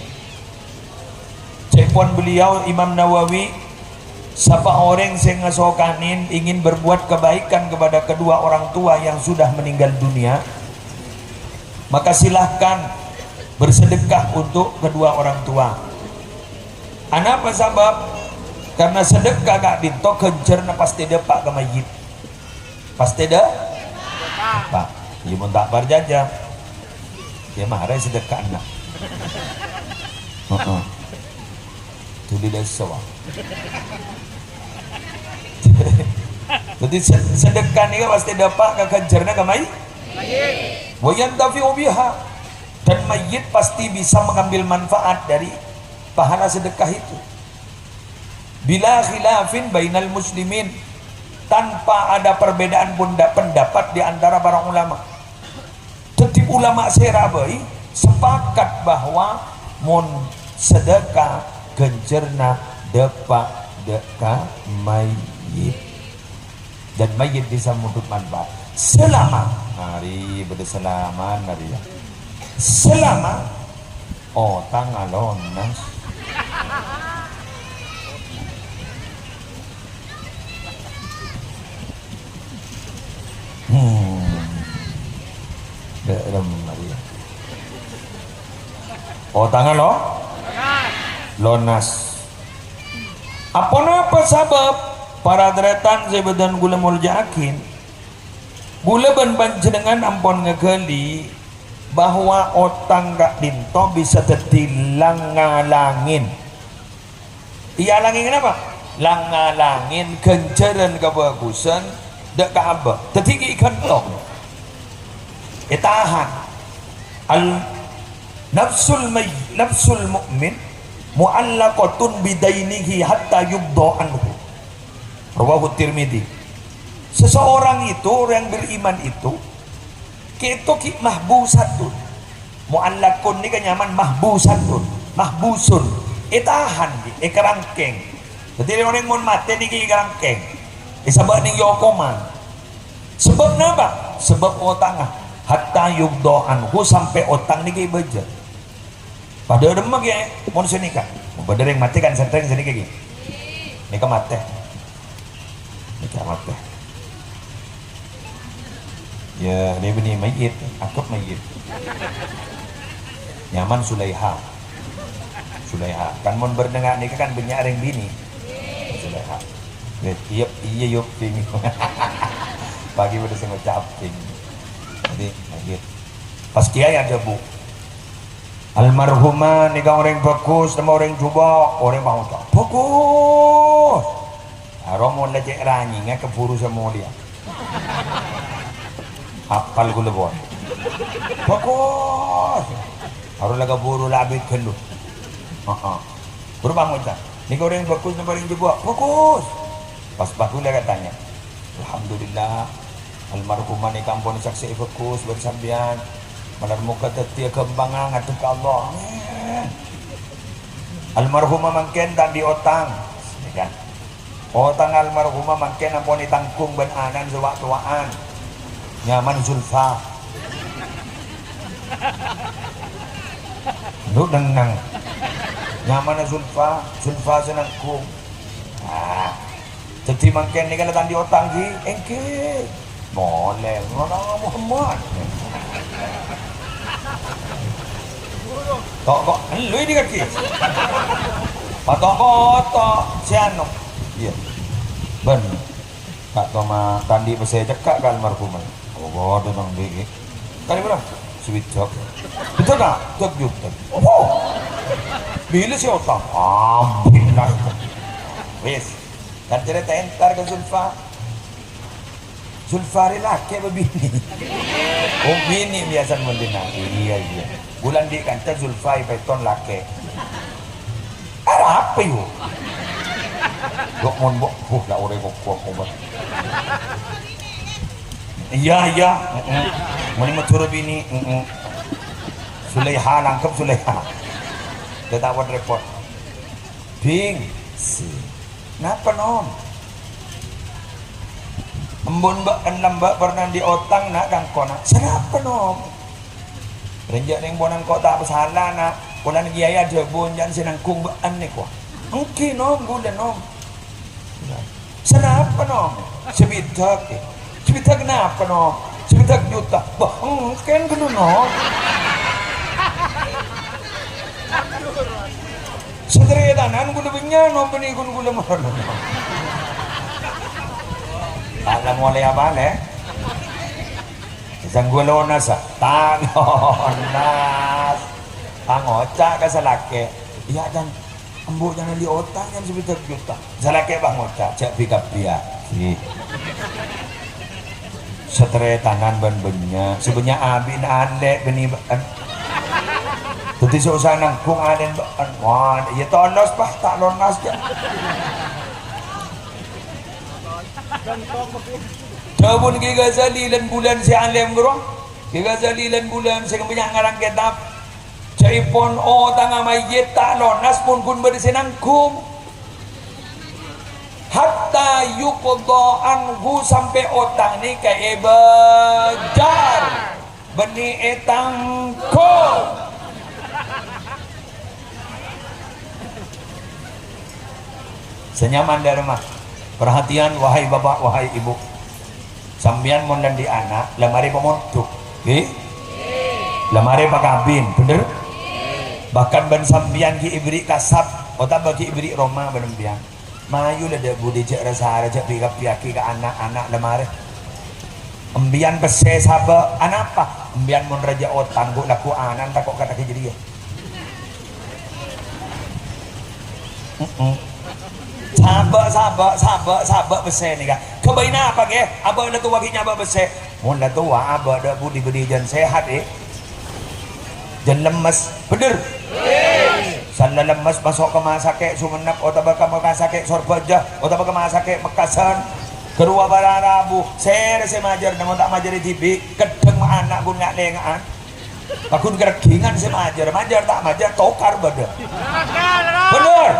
Ca'èpon beliau, Imam Nawawi, "Sapa orèng sè ngasokanè ingin berbuat kebaikan kepada kedua orang tua yang sudah meninggal dunia, maka silahkan bersedekah untuk kedua orang tua." Anapa sabâb? Karena sedekah ka'dinto ghânjhârânna pastè dâpa' ka mayyit. Pastè dâ-, Pak, iyâ mon ta' parcajâ, iyâ mara sedekana. Heeh. Dhuli dâssa, Pak. Jadi se-, sedekah nèka pastè dâpa' ka ghânjhârânna ka may-, wa yantafi'u biha. Dan mayyit pasti bisa mengambil manfaat dari pahala sedekah itu. Bila khilafin bainal muslimin, tanpa ada perbedaan punda-, pendapat di antara para ulama. Dhâddhi ulama sèra bhâi sepakat bahwa mon sedekah ghânjhârânna dâpa' dâ' ka mayyit. Dan mayyit bisa mondhut manfaat. Selama, mari, bâdâ selama, mari, ya. Selama otang alonas. Hmm. Dâ' remma rèya. Otang alo-, lonas. Aponapa sabâb, para tarètan sè bâdhân kaulâ molja'aghi? Kaulâ bân panjhennengngan ampon ngaghâli bahwa otang ka'dinto bisa dhâddhi lang-ngalangèn. Èalangè napa? Lang-ngalangèn ghânjhârân kabhâghusân dâ' ka abâ'. Dhâddhi ghi' ghântong. Ètahan. Al-, nafsul may-, nafsul mu'min mu'allaqatun bidainihi hatta yuqda anhu. Rawahu Tirmidzi. Seseorang itu, orang beriman itu, kèto ghi' mahbusatun. Mu'allaqun nèka nyamana mahbusatun, mahbusun, ètahan, èkarangkèng. Dhâddhi, orèng mon matè nèka èkarangkèng, èsabâ' neng yokoman. Sabâb napa? Sabâb otangnga. Hatta yuqda anhu, sampè' otang nèka èbâjâ. Padâ remma, Kè, mon sanèka. Mon bâdâ rèng matè kan sèntrèng sanèka, Kè. Nèka matè. Nèka matè. Ya, nè bânnè mayyit, akep mayyit. Nyamana Sulaiha. Sulaiha. Kan mon bârnengnga nèka kan bânnya' rèng binè'. Sulaiha. Ya, iyâ, iyâ, yuk, binè'. Pagi bâdâ sè ngoca' binè'. Dhâddhi, mayyit. Pas kèyaè adhâbu, "Almarhumah nèka orèng bhâghus, napa orèng jhubâ'?" Orèng pangoca', "Bhâghus!" Aro mon la cè' ranyèngnga kabhuru sè molèya. Apal kaulâ pon. "Bhâghus!" Aro la kabhuru la abit ghâllu. Heeh. Buru pangoca', "Nèka orèng bhâghus napa orèng jhubâ'?" "Bhâghus!" Pas bhâghus la katanya, "Alhamdulillah, almarhumah nèka ampon èsaksè'è bhâghus bân sampèyan. Malar moghâ dhâddhiyâ ghâmpangnga ngadhep ka Allah. Amin. Almarhumah mangkèn ta' andi' otang." Ya kan? "Otang almarhumah mangkèn ampon ètangghung bân ana'na sè wa'-towa'an. Nyamana Zulfa." Lu neng-neng. "Nyamana Zulfa, Zulfa sè nangghung." Ah. "Dhâddhi mangkèn nèka la ta' andi' otang, ghi?" "Èngghi." "Molè, ngono Muhammad." Tok kok, elu ini kaki. Patok-patok, si anu. Iya. Bân. Kak Toma, ta' andi' pèssè cekka' ka almarhumah. Oh, ada nang di. Kali berapa? Sewidok. Betul tak? Tek juta. Oh. Bila si otang? Ambil lah. Wis. Kan cerita entar ke Zulfa. Zulfa rè lakè' apa binè? Oh, binè biyasana mon dinna'. Iyâ, iyâ. Bulâ andi' kanca Zulfa èpèton lakè'. Arapa, yo? Yok mon bo-, buh, la orèng koko, koko. Iyâ, iyâ. Heeh. Mon Madhurâ binè, heeh. Sulaiha, langkep Sulaiha. Dâ' ta' repot. Bing, si. Napa, Nom? Embun bâ'en lambâ' pernah andi' otang, na', ka engko', na'. Sanapa, Nom? Rènja' neng ponan ko' ta' pasala, na'. Polana kiyaè adhâbu, "Enjâ'ân sè nanggung bâ'en nèko." "Èngghi, Nom, ghulâ, Nom." "Sanapa, Nom?" "Sabidhâk, è." "Sabidhâk napa, Nom?" "Sabidhâk juta." "Bâh, èngghi ghâllu, Nom." Sataretanan ghulâ bânnya', Nom, bânnè ghun ghulâ moro. Ta' la molè apa, Lè'? Sangghu lonas, a? Ta' lonas. Pangoca' ka salakè'. Iyâ, Cang. Embu' jhâ' andi' otang, Cang, sabidhâk juta. Salakè' pangoca', jhâ' bi-kabbhiyâghi. Sataretanan bân bânnya', sè bânnya' abina alè' bânnè bâ'en. Dhâddhi sè osa nanggung alè'na bâ'en. Wah, iyâ tolos, Pak, ta' lonas, jhâ'. Dhâbuna Ki Ghazali lan bulân sè alèm, bro. Ki Ghazali lan bulân sè bânnya' ngarang kètab. Ca'èpon otangnga mayyit ta' lonas mon ghun bâdâ sè nanggung. Hatta yuqda anhu, sampè' otang nèka èbâjâr, bânnè ètanggung. Sè nyaman dâ' remma. Perhatian, wahai bapak, wahai ibu. Sampèyan mon andi' ana', la marè pamondhuk, ghi? La marè pakabin, bhender? Bahkan bân sampèyan ghi' èberri' kasab, otabâ ghi' èberri' roma bân empèyan. Mayu la dâ' budi jhâ' ra-sara, jhâ' bi-kabbhiyâghi ka ana'-ana' la marè. Empèyan pèssè sabâ', anapa? Empèyan mon rajâ otang, ghu' lagghu ana'na tako' ka dhâggi' jârèya. Heeh. Sabâ', sabâ', sabâ', sabâ' pèssè nèka. Ghâbây napa, Kè? Abâ' la towa ghi' nyabâ' pèssè. Mon la towa, abâ' dâ' budi bâdhi jân sehat, è. Jân lemmes. Bhender? Sella lemmes maso' ka masakè' Songennep, otabâ ka masakè' Sorbhâjâ, otabâ ka masakè' Mekkasân. Ghâruwa para rabu, sèra sè majâr, mon ta' majâr dhibi', keddheng ma' ana' ghun nga'-lènga'an. Paggun karaggingan sè majâr, majâr ta' majâr, tokar bâdâ. Bhender?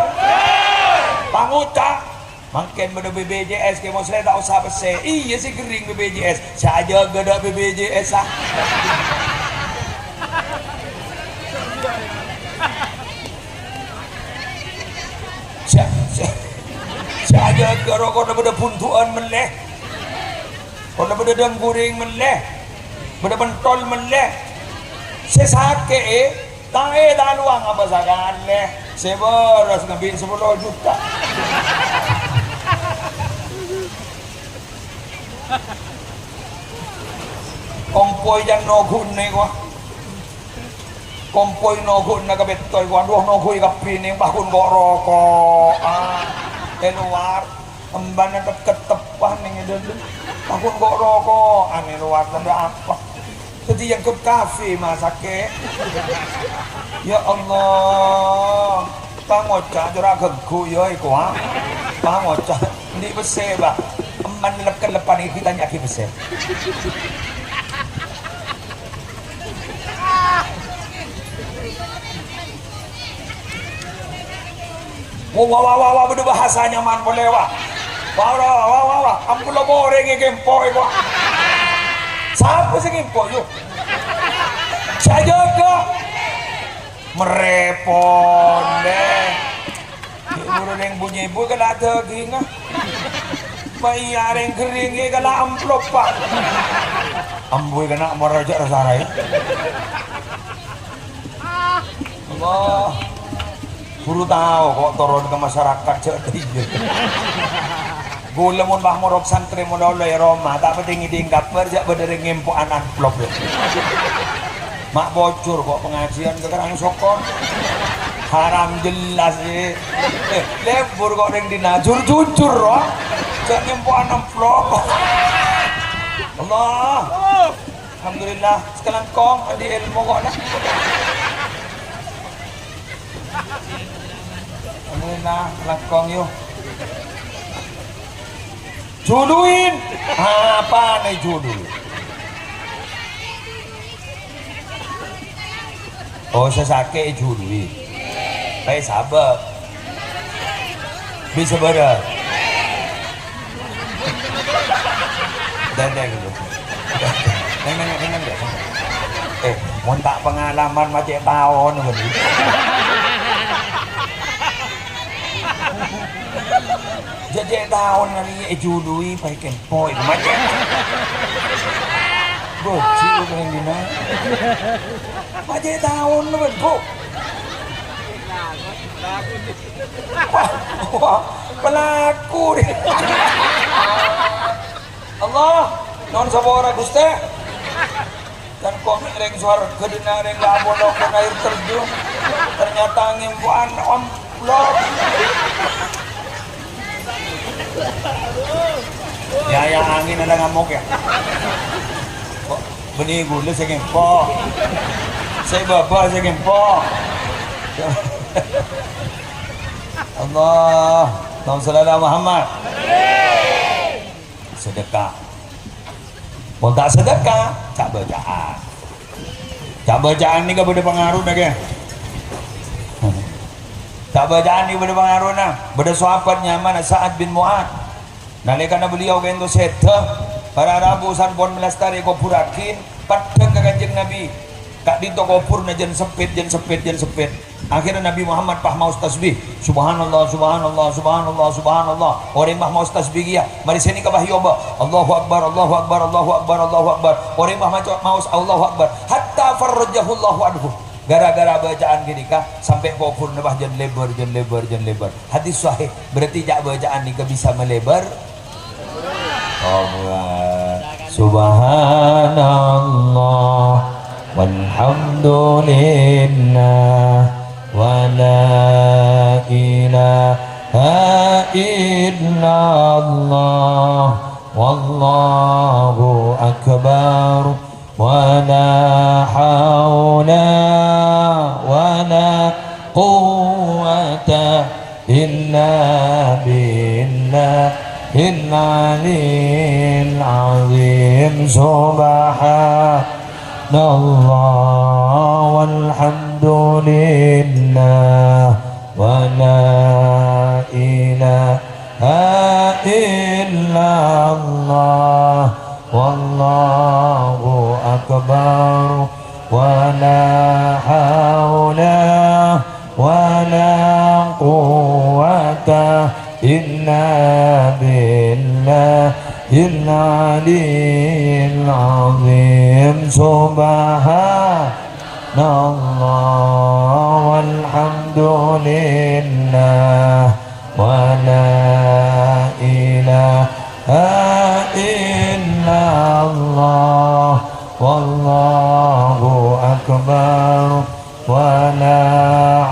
Pangoca'. Mangkèn bâdâ B P J S, Kè Mosleh ta' osa pèssè. Iyâ sè ghering B P J S. Sè ajâgâ dâ' B P J S, a. Sè, sè, sè ajâgâ rokona bâdâ bundu'ân mellè. Kodhu bâdâ dâng-ghuring mellè, bâdâ pentol mellè. Sè sakè'è, taè ta' lowang apa sakalè. Sè bârâs ngabi' sapolo juta. Kompoy jân noghu'na, kowa. Kompoy noghu'na ka pètto, kowa. Adhu, noghu'i kabbhi nèng, paggun ko' roko'an è lowar. Embana tep-kettepan nèng è dâlem. Paggun ko' roko'an è lowar, tandhâ apa? Dhâddhi èangghep kafè masakè'. Ya Allah, pangoca' jâ ra ghengghu, yâ, èkowa. Pangoca', andi' pèssè, Pak? Emban lep-kellepan ghi' tanya'aghi pèssè. Wa, wa, wa, wa, wa, bâdâ bhâsa nyaman polè, wa. Wa, wa, wa, wa, wa, wa. Ampon la orèng èkempo, èkowa. Sapa sè ngempo, yu? Sè ajâgâ. Marè polè. Ghi' buru rèng bu-nyèbu kala' dhâgingnga. Ma' iyâ rèng ghering ghi' kala' amplop, Pak. Ambu è kana' mara jâ' ra-sara, yâ. Allah. Buru tao ko' toron ka masyarakat jâ' iyâ. Ghulâ mon pas morok santrè malolo è roma, ta' patè ngèdhing kabhâr jâ' bâdâ rèng ngempo'an amplop, yâ. Ma' bocor ko' pangajiyân ka Karangsokon. Haram jelas, yâ. Eh, lebur ko' rèng dinna', jur-jujur, ro. Jâ' ngempo'an amplop. Allah. Alhamdulillah, sakalangkong andi' èlmo kok, nah. Alhamdulillah, sakalangkong, yo. Juluin. Apana juluin? Oh, sè sakè' èjuluwi. Pè sabâb. Bisa bârâ. Dendeng itu. Dendeng, dendeng, dendeng, dendeng. Eh, mon ta' pengalaman ma' cè' taon, bân. Jhâ' cè' taon arèya èjuluwi, paèkèn poy, macet. Bâji' lu kèng dina. Macet taon lu, Bu. Wah, wah, pelaku nih. Allah, non sapora, Ghustè. Kan kok rèng sowarghâ dhinna' rèng la pondhuk kan air terjun. Ternyata ngèmpo'an omplop. Ya, ya, angèn ada ngamuk ya. Kok bânnè ghulâ sè ngèmpo'. Sè bâbâ sè ngèmpo'. Allah. Allahumma shalli ala Muhammad. Sedekah. Mon ta' sedekah, ca'-bâca'an. Ca'-bâca'an nèka bâdâ pangarona, ghi. Ca'-bâca'an nèka bâdâ pangarona. Bâdâ sahabat nyamana Sa'ad bin Mu'adz. Nalèkana beliau ka'dinto sèdhâ, para rabu sampon malastarè kobhurraghi, peddhâng ka Kanjeng Nabi. Ka'dinto kobhurrâ jân sempit, jân sempit, jân sempit. Akhirnya Nabi Muhammad pas maos tasbih. Subhanallah, subhanallah, subhanallah, subhanallah. Orèng pas maos tasbih kèya. Marè sè nèka pas èobâ. Allahu Akbar, Allahu Akbar, Allahu Akbar, Allahu Akbar. Orèng pas maco-, maos Allahu Akbar. Hatta farrajahullahu anhu. Gara-gara bâca'an ghânèka, sampè' kobhurrâ pas jân lèbâr, jân lèbâr, jân lèbâr. Hadis sahih. Berarti ca'-bâca'an nèka bisa malèbâr. Subhanallah, walhamdulillah, wa la ilaha illallah, wallahu akbar. Wa la haula wa la quwwata illa billahil aliyyil azim. Subhanallah walhamdulillah wa la ilaha illallah. Wallahu akbar. Wa la haula wa la quwwata illa billahil aliyyil azim. Subhanallah walhamdulillah. Wa la ilaha illallah, wallahu akbar, wa la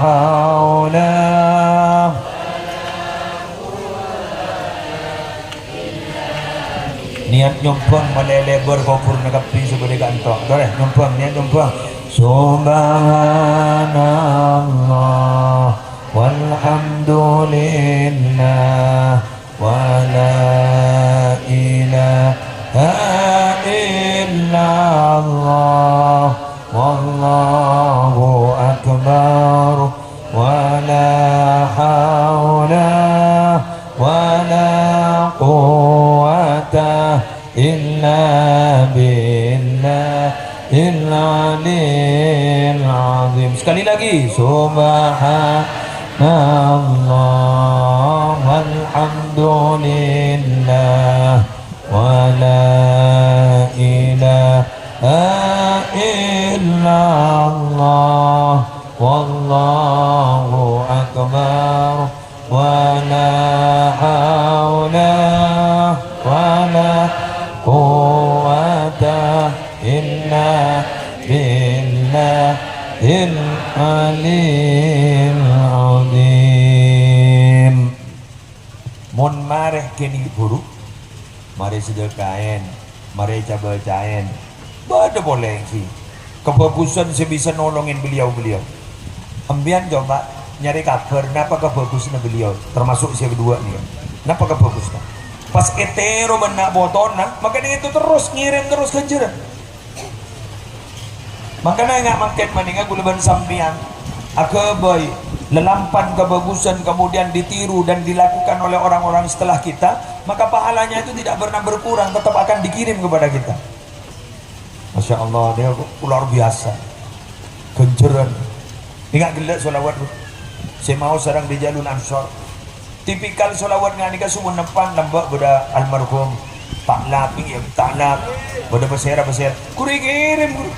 haula. Niat nyombhâng malè lèbâr kobhurrâ kabbhi sè bâdâ è kanto. Torè, nyombhâng, niat nyombhâng. Subhanallah. Walhamdulillah, wa la ilaha illallah, wallahu akbar, wa la haula wa la quwwata illa billahil aliyyil azim. Sekali lagi, subhanallah walhamdulillah wa la ilaha illallah, wallahu akbar. Wa la haula wa la quwwata illa billahil aliyyil azim. Mon marè kènè' buru, marè sedekah. Marè ca-bâcaèn. Bâdâ polè, ghi, kabhâghusân sè bisa nolongin beliau-beliau. Empèyan coba nyarè kabhâr napa kabhâghusânna beliau, termasuk sè kaduwâ' nèka. Napa kabhâghusânna? Pas ètèro bân na' potona, mangkana ètèro terros, ngèrèm terros ghânjhârân. Mangkana ènga' mangkèn manènga kaulâ bân sampèyan aghâbây lalampan kabhâghusân, kemudian ditiru dan dilakukan oleh orang-orang setelah kita, maka pahalanya itu tidak pernah berkurang, tetap akan dikirim kepada kita. Masya Allah, dia luar biasa. Ghânjhârân. Ènga' ghellâ' shalawat, Bu. Sè maos sareng Rijalul Ansor. Tipikal shalawat ghânèka sè mon nèmpang lambâ' bâdâ almarhum Ta'lab, iyâ, Ta'lab. Bâdâ pasèra-pasèra. Ghuru kèrèm, ghuru.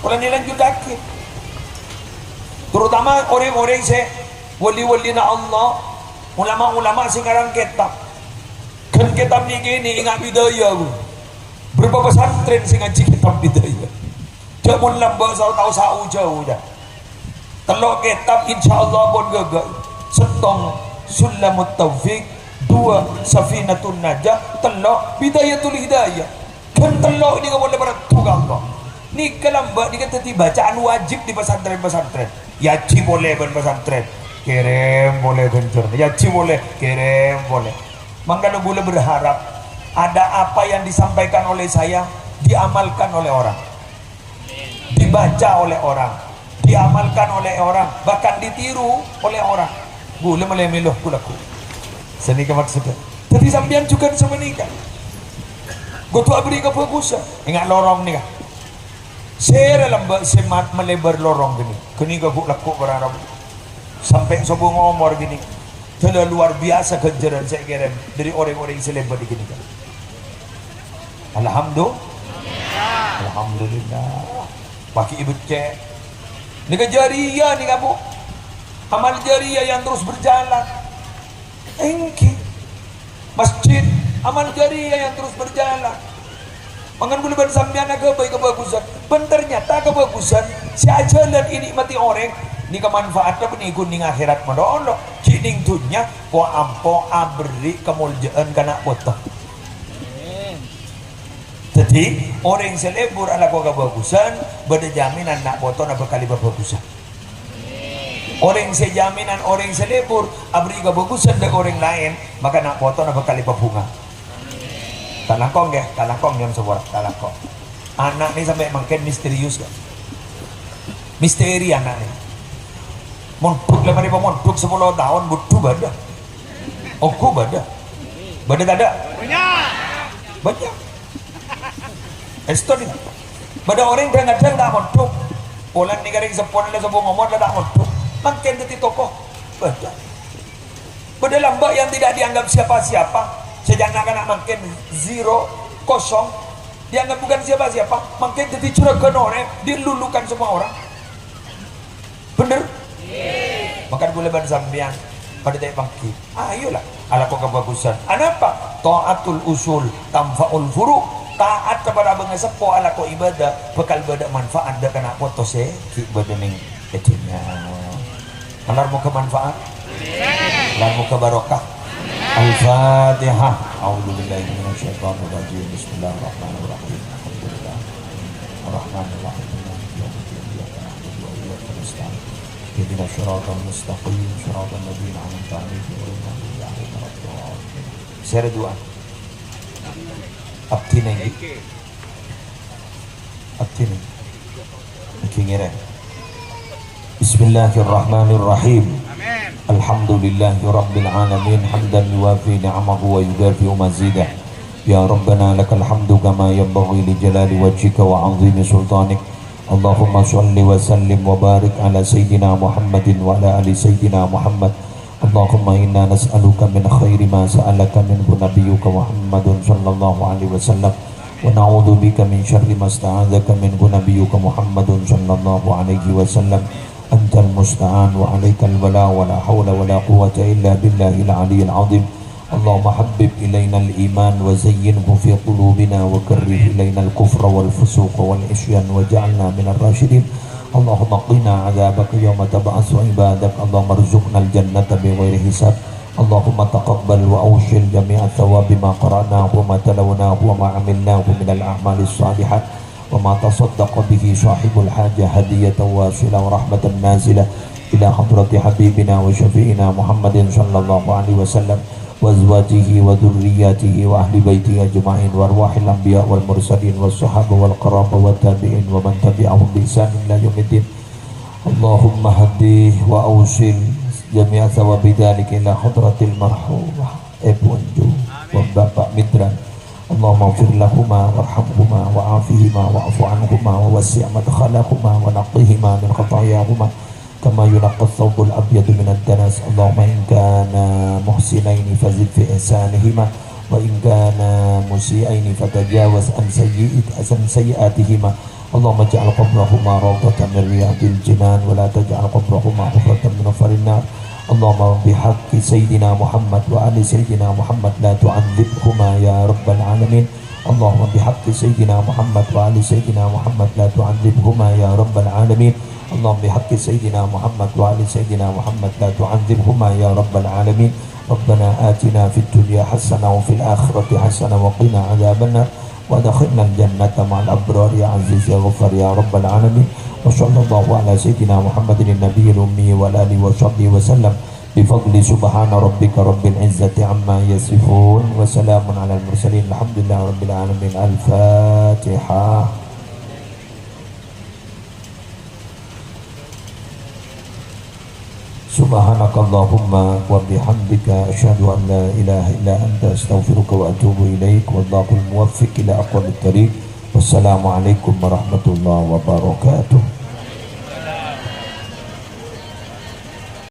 Kaulâ lanjutaghi. Terutama orèng-orèng sè wali-walina Allah, ulama-ulama sè ngarang kètab. Ghân kètab nèkè nè ènga' bidaya, ghuru. Bârâmpa pasantrèn sè ngajhi kètab bidaya? Jhâ' mon lambâ' sao tao sao jhâu, jhâ'. Tello' kètab insyaallah pon ghâghâ. Sèttong Sulamut Taufiq, duwâ' Safinatun Najah, tello' Bidayatul Hidayah. Ghân tello' nèka polè parlo ka Allah. Nèka lambâ' nèka dhâddhi bacaan wajib è pasantrèn-pasantrèn. Èajhi polè bân pasantrèn. Kèrèm polè ghânjhârân. Èajhi polè, kèrèm polè. Mangkana kaulâ berharap ada apa yang disampaikan oleh saya diamalkan oleh orang, dibaca oleh orang, diamalkan oleh orang, bahkan ditiru oleh orang. Kaulâ malè mèlo ghu-lagghu. Sanèka maksoddhâ. Dhâddhi sampèyan jhughân sapanèka. Kodhu aberri' kabhâghusân. Ènga' lorong nèka. Sèra lambâ' sè ma-, malèbâr lorong ghânèka. Ghânèka ghu-lagghu para rabu. Sampè' sobung omor ghânèka. Dhâlâ luar biasa ghânjhârân sè èkèrèm dâri orèng-orèng sè lèbât è ghânèka. Alhamdu-, Alhamdulillah. Paghi' beccè'. Nèka jariyah nèka, Bu. Amal jariyah yang terus berjalan. Èngghi. Masjid, amal jariyah yang terus berjalan. Mangkana kaulâ bân sampèyan aghâbây kabhâghusân. Bân ternyata kabhâghusân sè ajhâlân ènikmati orèng, nèka manfaatta bânnè ghun nèng akhèrat malolo. Ghi' nèng dhunnya, ko-, ampo aberri' kamoljâ'ân ka na' poto. Dhâddhi, orèng sè lebur alako kabhâghusân, bâdâ jaminan na' potona bhâkal èpabhâghusân. Orèng sè jaminan orèng sè lebur aberri' kabhâghusân dâ' orèng laèn, maka na' potona bhâkal èpabhunga. Ta' langkong, ghi, ta' langkong, nyo'on sapora, ta' langkong. Ana' nè sampè' mangkèn misterius, ghi. Misteri ana' nè. Mondhuk la marè pamondhuk sapolo taon, budhu bâdâ. Ongghu bâdâ. Bâdâ tadâ'? Bânnya'. Èsto, nè. Bâdâ orèng dhâng-kadhâng ta' mondhuk. Polana nèka rèng seppona la sobung omor la ta' mondhuk. Mangkèn dhâddhi toko. Bâdâ. Bâdâ lambâ' yang tidak dianggap siapa-siapa. Sè jhâ' na'-kana' mangkèn zero, kosong. Dianggap bukan siapa-siapa. Mangkèn dhâddhi jurâghân orèng, dilulukan semua orang. Bhender? Mangkana kaulâ bân sampèyan padâ ta' èpangghi. Ayolah, alako kabhâghusân. Anapa? Tha'atul usul tanfa'ul furu'. Taat kepada bângaseppo alako ibâdâh bhâkal bâdâ manfaat dâ' ka na' poto sè ghi' bâdâ nèng è dhunnya. Malar moghâ manfaat. Malar moghâ barokah. Al-Fatihah. A'udzubillahi minasyaitonirrajim. Bismillahirrahmanirrahim. Alhamdulillah. Ar-Rahmanirrahim. Maliki yaumiddin. Iyyaka na'budu wa iyyaka nasta'in. Ihdinas siratal mustaqim. Siratal ladzina an'amta 'alaihim ghairil maghdubi 'alaihim waladdallin. Sèra du'a. Abdhi nèng. Abdhi nèng. Lagi ngèrèng. Bismillahirrahmanirrahim. Alhamdulillahi rabbil alamin, hamdan yuwafi ni'amahu wa yukafi'u mazidah. Ya Rabbana, lakal hamdu kama yanbaghi li jalali wajhika wa 'azimi sultanik. Allahumma shalli wa sallim wa barik ala Sayyidina Muhammadin wa ala ali Sayyidina Muhammad. Allahumma inna nas'aluka min khairi ma sa'alaka minhu nabiyyuka Muhammadun sallallahu alaihi wasallam, wa na'udzubika min syarri masta'adzaka minhu nabiyyuka Muhammadun sallallahu alaihi wasallam. Antal musta'an wa alaikal bala, wa la haula wa la quwwata illa billahil aliyyil azim. Allahumma habbib ilainal iman wa zayyinhu fi qulubina wa karrih ilainal kufra wal fusuqa wal isyan waj'alna minar rasyidin. Allahumma qina adzabaka yauma tab'atsu ibadak. Allahumma rzuqnal jannata bighairi hisab. اللهم تقبل وأوصل جميع ثواب ما قرأناه وما تلوناه وما عملناه من الأعمال الصالحات وما تصدق به صاحب الحاجة هدية واصلة ورحمة نازلة إلى حضرة حبيبنا وشفيعنا محمد صلى الله عليه وسلم وأزواجه وذرياته وأهل بيته أجمعين وأرواح الأنبياء والمرسلين والصحابة والقرابة والتابعين ومن تبعهم بإحسان إلى يوم الدين. اللهم هديه وأوصل جميع ثواب ذلك إلى حضرة المرحوم Ebu Enju wa Bapak Midran. اللهم اغفر لهما وارحمهما وعافهما واعف عنهما ووسع مدخلهما ونقهما من خطاياهما كما ينقى الثوب الأبيض من الدنس. اللهم إن كانا محسنين فزد في إحسانهما وإن كانا مسيئين فتجاوز عن سيئات-، عن سيئاتهما. اللهم اجعل قبرهما روضة من رياض الجنان ولا تجعل قبرهما حفرة من حفر النار. اللهم بحق سيدنا محمد وآل سيدنا محمد لا تعذبهما يا رب العالمين. اللهم بحق سيدنا محمد وآل سيدنا محمد لا تعذبهما يا رب العالمين. اللهم بحق سيدنا محمد وآل سيدنا محمد لا تعذبهما يا رب العالمين. ربنا آتنا في الدنيا حسنة وفي الآخرة حسنة وقنا عذاب النار. وأدخلنا الجنة مع الأبرار يا عزيز يا غفار يا رب العالمين. وصلى الله على سيدنا محمد النبي الأمي وعلى آله وصحبه وسلم. بفضل سبحان ربك رب العزة عما يصفون وسلام على المرسلين الحمد لله رب العالمين. الفاتحة. سبحانك اللهم وبحمدك، أشهد أن لا إله إلا أنت، أستغفرك وأتوب إليك. والله الموفق إلى أقوم الطريق. والسلام عليكم ورحمة الله وبركاته.